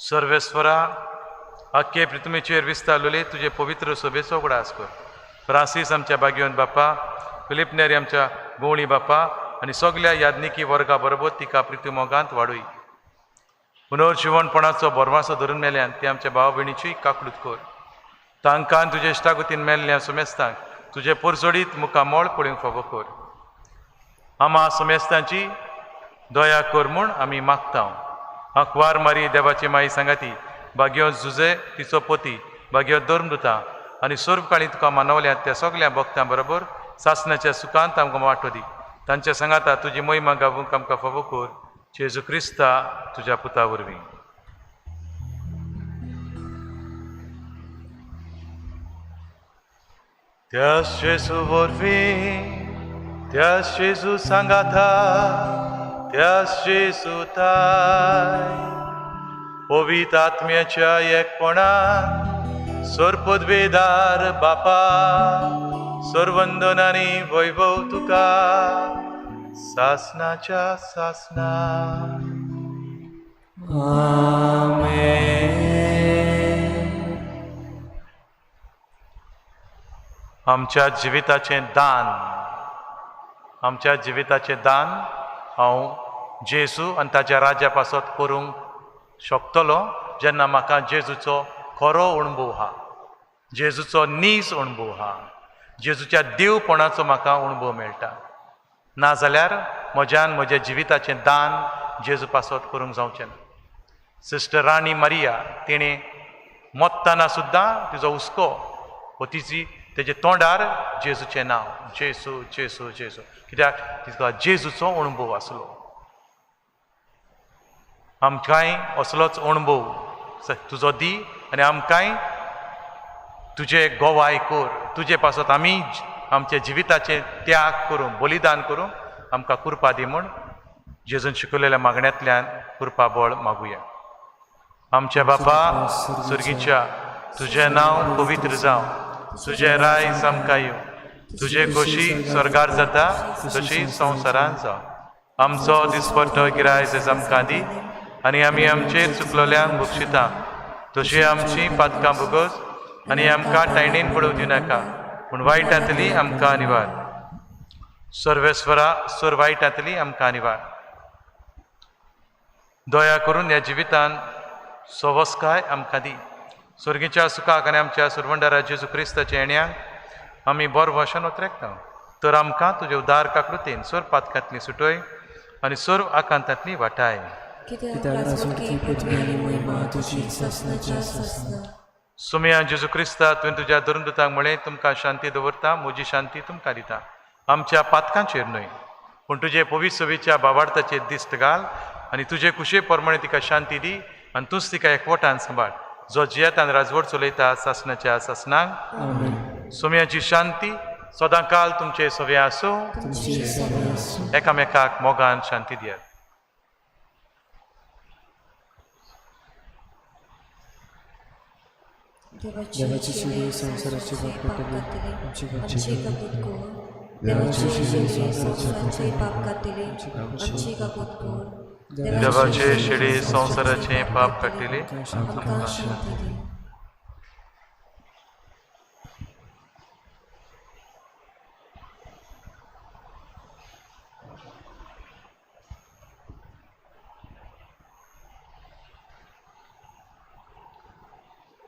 Speaker 5: सर्वेस्वरा, आख्खे पृथ्वीचेर विस्तारलेले तुजे पवित्र सभेचो उगडास कर. फ्रांसीस आमच्या बागयोन बापा, फिलीप नेरी आमच्या गोवळी बापा आनी सगल्या यादनिकी वर्गा बरोबर तिका प्रिती मोगांत वाडूय. पुनर्जिवनपणाचो भरवासो धरून मेल्यान ते आमच्या भाव भयणीची काकळूत कर. तांकां तुजे इश्टागतीन मेल्ल्या समेस्तांक तुजे पोरजोडीत मुखामळ पळोवंक फावो कर. आमा समेस्तांची दया कर म्हूण आमी मागता. आंकवार मारी देवाची माई सांगाती, भाग्यो जुजे तिचो पोती, भाग्यो धर्मदुता आनी सर्वकाळी तुका मानवल्या त्या सगल्या भक्तां बरोबर सासणाच्या सुखांत आमकां वांटो दी. तांच्या सांगाता तुजी महिमा गावूंक आमकां फावो कर. जेजू क्रिस्ता तुज्या पुता वरवीं. त्यास जेजू वरवीं, त्यास जेजू सांगाता, त्यास जेजू ताय, पवित्र आत्म्याच्या एकपणान सर्पद्वेदार बापा, सर्वंदन आनी वैभव तुका सासनाच्या सासना.
Speaker 3: आमेन.
Speaker 5: आमच्या जिविताचें दान, आमच्या जिविताचें दान हांव जेजू आनी ताच्या राज्या पासत करूंक शकतलो जेन्ना म्हाका जेजूचो खरो अणभव आहा, जेजूचो नीज अणभव आहा, जेजूच्या देवपणाचो म्हाका अणभव मेळटा. नाजाल्यार म्हज्यान म्हज्या जिविताचें दान जेजू पासत करूंक जावचें ना. सिस्टर राणी मारिया तिणें मत्ताना सुद्दां तिजो हुस्को वो तिजी तेजे तोंडार जेजूचें नांव, जेजू जेजू जेजू, कित्याक तिका जेजूचो अणभव आसलो. आमकांय असलोच अणभव तुजो दी आनी आमकांय तुजे गोवाय कर. तुजे पासत आमी आमच्या जिविताचें त्याग करूंक, बलिदान करूंक आमकां कृपा दी म्हूण जेजून शिकयलेल्या मागण्यांतल्यान कृपा बळ मागुया. आमच्या बापा सुर्गीच्या, तुजें नांव पवित्र जावं, तुजें राय आमकां येवं, तुजे खोशी स्वर्गार जाता तशी संवसारान जावं. आमचो दिसपट्टो गिरायक आमकां दी आनी आमी आमचेर चुकलोल्यांक बक्षिता तशी आमची पातकां भोगस आनी आमकां टायणेन पडोवं दिनाका, पूण वायटांतली आमकां निवार. सर्वेस्वरा, सर वायटांतली आमकां निवार. दया करून ह्या जिवितान सवस्काय आमकां दी. स्वर्गीच्या सुखाक आनी आमच्या सुरवंडारा जेजू क्रिस्ताच्या येण्याक आमी बरो भाशण उतरेकता. तर आमकां तुजे उदार काकृतीन सर्व पातकांतली सुटय आनी सर्व आकांतांतली वाटाय.
Speaker 1: कित्याक
Speaker 3: कित्याक
Speaker 1: राजवटकी
Speaker 3: पृथ्वी आनी महिमा तुजी सासणाच्या सासणा.
Speaker 5: सुमया जेजू क्रिस्ता, तुवें तुज्या धर्मदूतांक म्हळें, तुमकां शांती दवरता, म्हजी शांती तुमकां दिता. आमच्या पातकांचेर न्हय, पूण तुजे पवित्र सभेच्या बावार्थाचेर दिश्ट घाल आनी तुजे कुशे प्रमाणे तिका शांती दी आनी तूंच तिका एकवटान सांबाळ, जो जियेतान राजवट चलयता सासणाच्या सासणांक. सुमयाची शांती सदांकाल तुमचे सगळे आसूं. एकामेकाक मोगान शांती दियात.
Speaker 3: देवाची शिडी संवसाराची पाप काडटली, आमची काकूत कर. देवाची शिडी
Speaker 1: संवसाराचे पाप काडटली, आमची काकूत कर.
Speaker 5: देवाचे शिडी संवसाराचे पाप काडटली,
Speaker 1: आमकां शांती दी.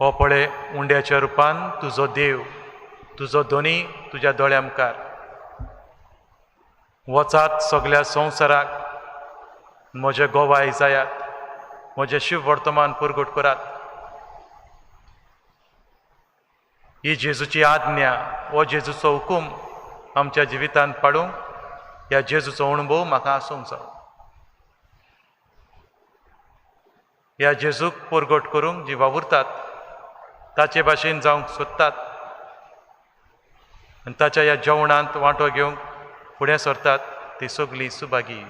Speaker 5: हो पळय उंड्याच्या रुपान तुजो देव, तुजो धनी तुज्या दोळ्या मुखार. वचात सगल्या संवसाराक म्हजे गोवाय जायात, म्हजें शिव वर्तमान परगट करात. ही जेजूची आज्ञा, हो जेजूचो हुकूम आमच्या जिवितांत पाडूंक ह्या जेजूचो अणभव म्हाका आसूंक जावो. ह्या जेजूक परगट करूंक जी वावुरतात ताचे भाशेन जावंक सोदतात आनी ताच्या ह्या जेवणांत वांटो घेवंक फुडें सरतात ती सगळी सुभागी.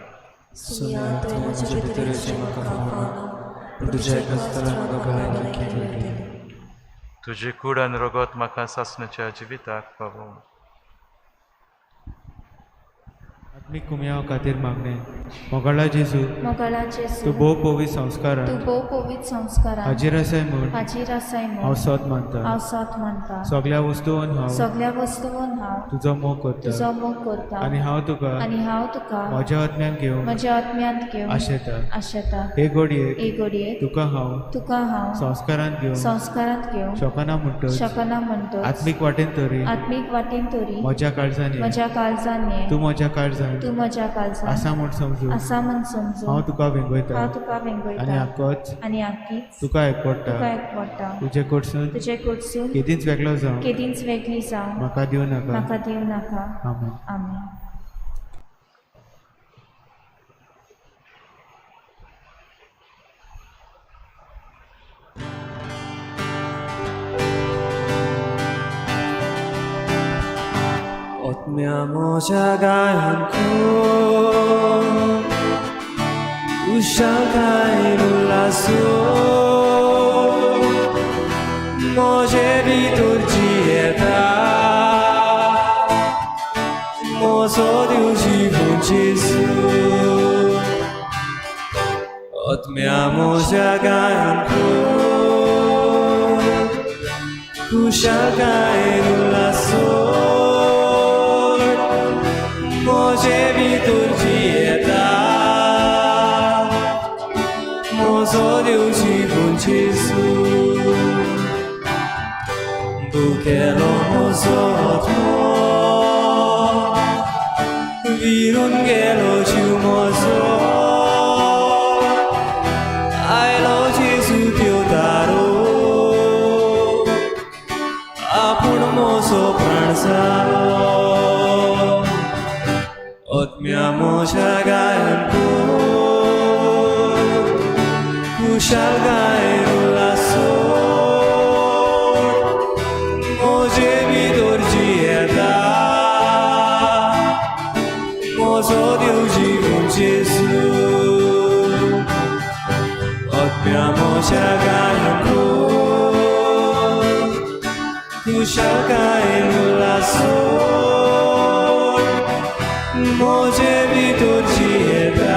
Speaker 5: तुजी कूड आनी रगत म्हाका सासणाच्या जिविताक पावोवं.
Speaker 3: आत्मीक कुमयाव खातीर मागणें. मोगाळा जेजू,
Speaker 9: मोगाळा जेजू,
Speaker 3: तूं भोव पवित्र संस्कारान,
Speaker 9: तूं भोव पवित्र संस्कारान
Speaker 3: हाजीर आसाय म्हूण,
Speaker 9: हाजीर आसाय म्हूण
Speaker 3: हांव सोद मानता.
Speaker 9: हांव सोद मानता.
Speaker 3: सगल्या वस्तून हांव,
Speaker 9: सगल्या वस्तून हांव
Speaker 3: तुजो मोग करता,
Speaker 9: तुजो मोग करता.
Speaker 3: आनी हांव तुका,
Speaker 9: आनी हांव तुका
Speaker 3: म्हज्या आत्म्यान घेवन,
Speaker 9: म्हज्या आत्म्यांत घेवन
Speaker 3: आशेता.
Speaker 9: आशेता.
Speaker 3: हे घडयेक,
Speaker 9: हे घडयेक
Speaker 3: तुका हांव,
Speaker 9: तुका हांव
Speaker 3: संस्कारांत घेवन,
Speaker 9: संस्कारांत घेवन
Speaker 3: शकना म्हणटच,
Speaker 9: शकना म्हणटच,
Speaker 3: आत्मीक वाटेन तरी,
Speaker 9: आत्मीक वाटेन तरी
Speaker 3: म्हज्या काळजान ये,
Speaker 9: म्हज्या काळजान ये,
Speaker 3: तूं म्हज्या काळजान,
Speaker 9: तूं म्हज्या काळजान
Speaker 3: आसा म्हूण समजून,
Speaker 9: आसा म्हूण समजून
Speaker 3: हांव तुका वेंगयता,
Speaker 9: हांव तुका वेंगयता.
Speaker 3: आनी आकोच
Speaker 9: आनी आकीच
Speaker 3: तुका एकवडटा,
Speaker 9: तुका एकवडटा.
Speaker 3: तुजे कडसून,
Speaker 9: तुजे कडसून
Speaker 3: केदींच वेगळो जावं,
Speaker 9: केदींच वेगळी जावं
Speaker 3: म्हाका दिवं नाका,
Speaker 9: म्हाका दिवं नाका.
Speaker 3: आमेन.
Speaker 9: आमेन.
Speaker 10: आत्म्या म्हज्या गायन कर, उशाकायन उल्हासो, म्हजे भितर जियेता, म्हजो देव जिवून जेजू. आत्म्या म्हज्या गायन कर, खुशाकायन उल्हासो, म्हजे भितर जियेता, म्हजो देव जिवून जेजू. दुखेलो म्हजो आत्मो, विरून गेलो जीव म्हजो, आयलो जेजू देवदारो, आपूण म्हजो प्राण जालो. आत्म्या म्हज्या गायन कर, खुशाल गायन उल्हासो, म्हजे भितर जियेता, म्हजो देव जिवून जेजू. आत्म्या म्हज्या गायन कर, खुशाल गायन उल्हासो, म्हजे भितर जियेता,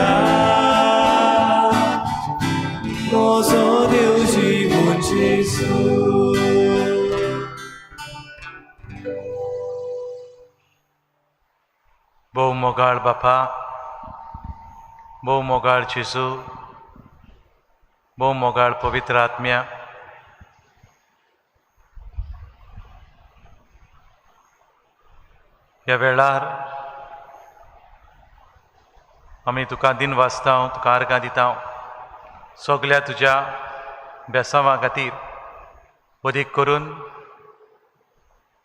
Speaker 10: म्हजो देव जिवून जेजू.
Speaker 5: भोव मोगाळ बापा, भोव मोगाळ जेजू, भोव मोगाळ पवित्र आत्म्या, ह्या वेळार आमी तुका दिन वाचता, तुका आर्गां दिता सगल्या तुज्या बेसांवा खातीर. वदीक करून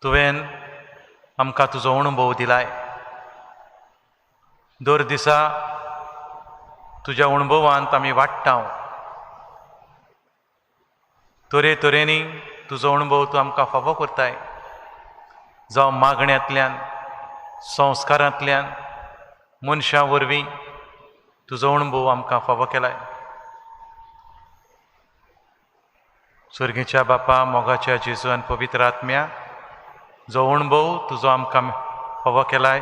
Speaker 5: तुवें आमकां तुजो अणभव दिलाय. दर दिसा तुज्या अणभवांत आमी वाडटा. तरेतरेंनी तुजो अणभव तूं आमकां फावो करताय, जावं मागण्यांतल्यान, संस्कारांतल्यान, मनशां वरवीं तुजो अणभव आमकां फावो केलाय. सर्गीच्या बापा, मोगाच्या जेजू आनी पवित्र आत्म्या, जो अणभव तुजो आमकां फावो केलाय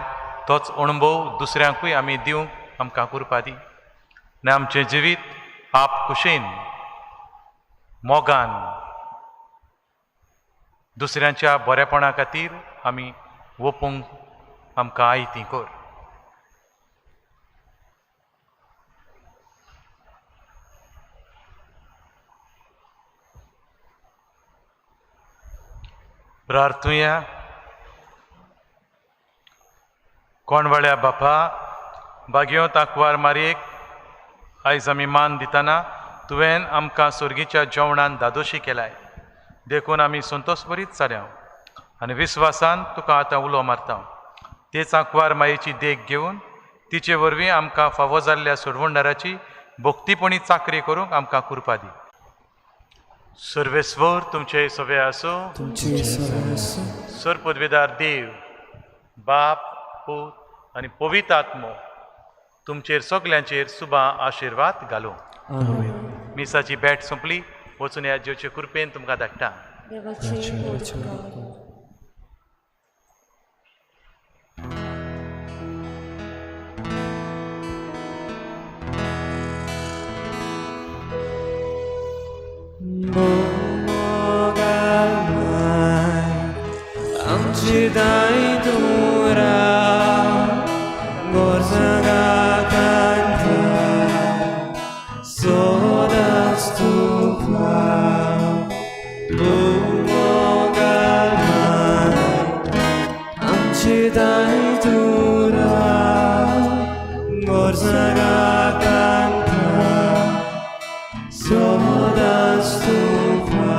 Speaker 5: तोच अणभव दुसऱ्यांकूय आमी दिवंक आमकां कृपा दी आनी आमचें जिवीत आप कुशीन, मोगान, दुसऱ्यांच्या बरेपणा खातीर आमी ओपूंक आमकां आयती कर. प्रार्थुया. कोणवाळ्या बापा, बागयो ताकवार मारयेक आयज आमी मान दितना तुवें आमकां सुर्गीच्या जेवणान दादोशी केलाय, देखून आमी संतोश बरीत जाल्या आनी विस्वासान तुका आतां उलो मारता. तेच आंकवार मायेची देख घेवन तिचे वरवीं आमकां फावो जाल्ल्या सोडवणदाराची भक्तीपणी चाकरी करूंक आमकां कृपा दी. सर्वेस्वर तुमचे सगळे आसूं. सर पदवेदार देव बाप, पूत आनी पवित्र आत्मो तुमचेर सगल्यांचेर सुबा आशिर्वाद घालूं. मिसाची भेट सोंपली. वचून ह्या जेवचे कृपेन तुमकां धाडटा.
Speaker 10: आमची दाय तुरा गोरसांगा कांता सोदाच तुका आमची दाय तुरा गोरसांगा कांता सोदाच तुका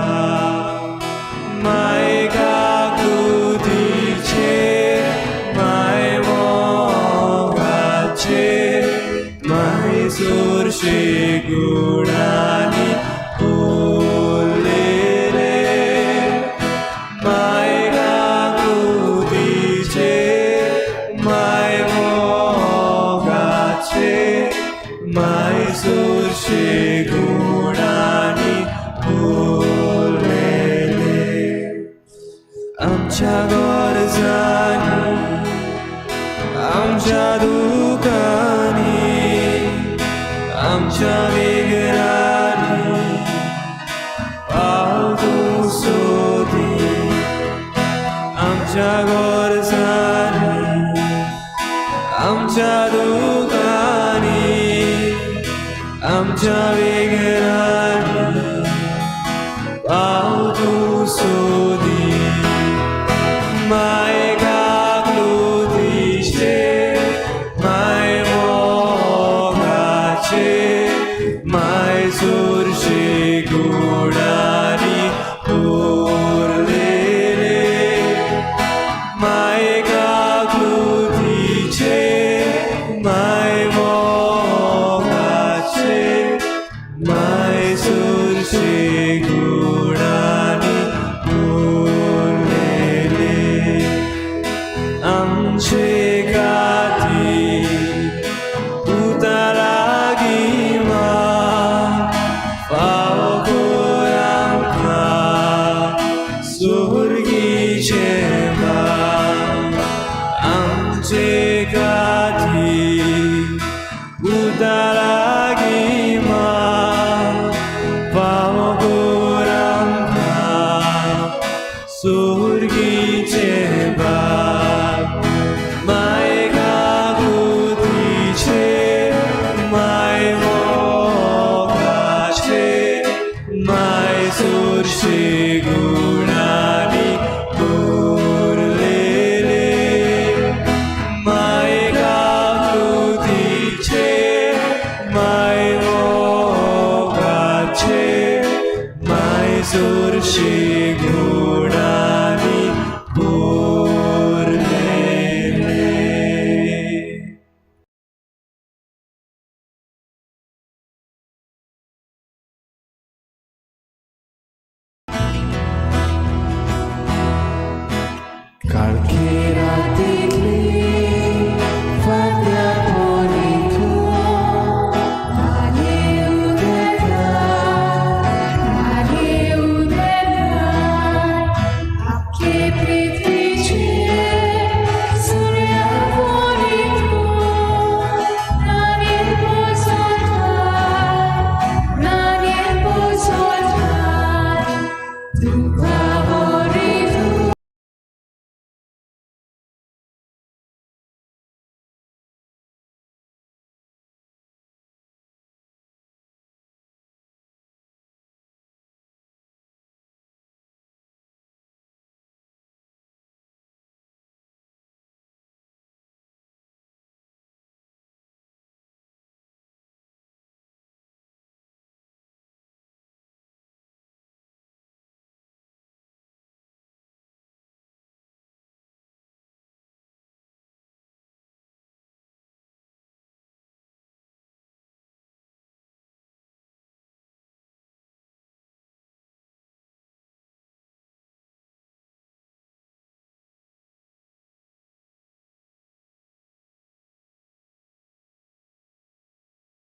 Speaker 10: गुणानी फुलले रे माय काकुतीचे माय मोगाचे माय सुरशे गुणानी फुलले आमच्या गरजांनी आमच्या दुकानी आमच्या विघ्नांनी पाव तूं सोदी आमच्या गरजांनी आमच्या दुकानी आमच्या विघ्नांनी पाव तूं सोदी माय काकुतीचे माय मोगाचे माय सुरशे गुणानी पुरले रे माय काकुतीचे माय मोगाचे माय सुरशे गुणानी पुरले रे आमचे खातीर पुता लागीं फावो कर आमकां सुर्गीचें भाव आमचे खातीर पुता लागीं फावो कर आमकां सुर्गीचें.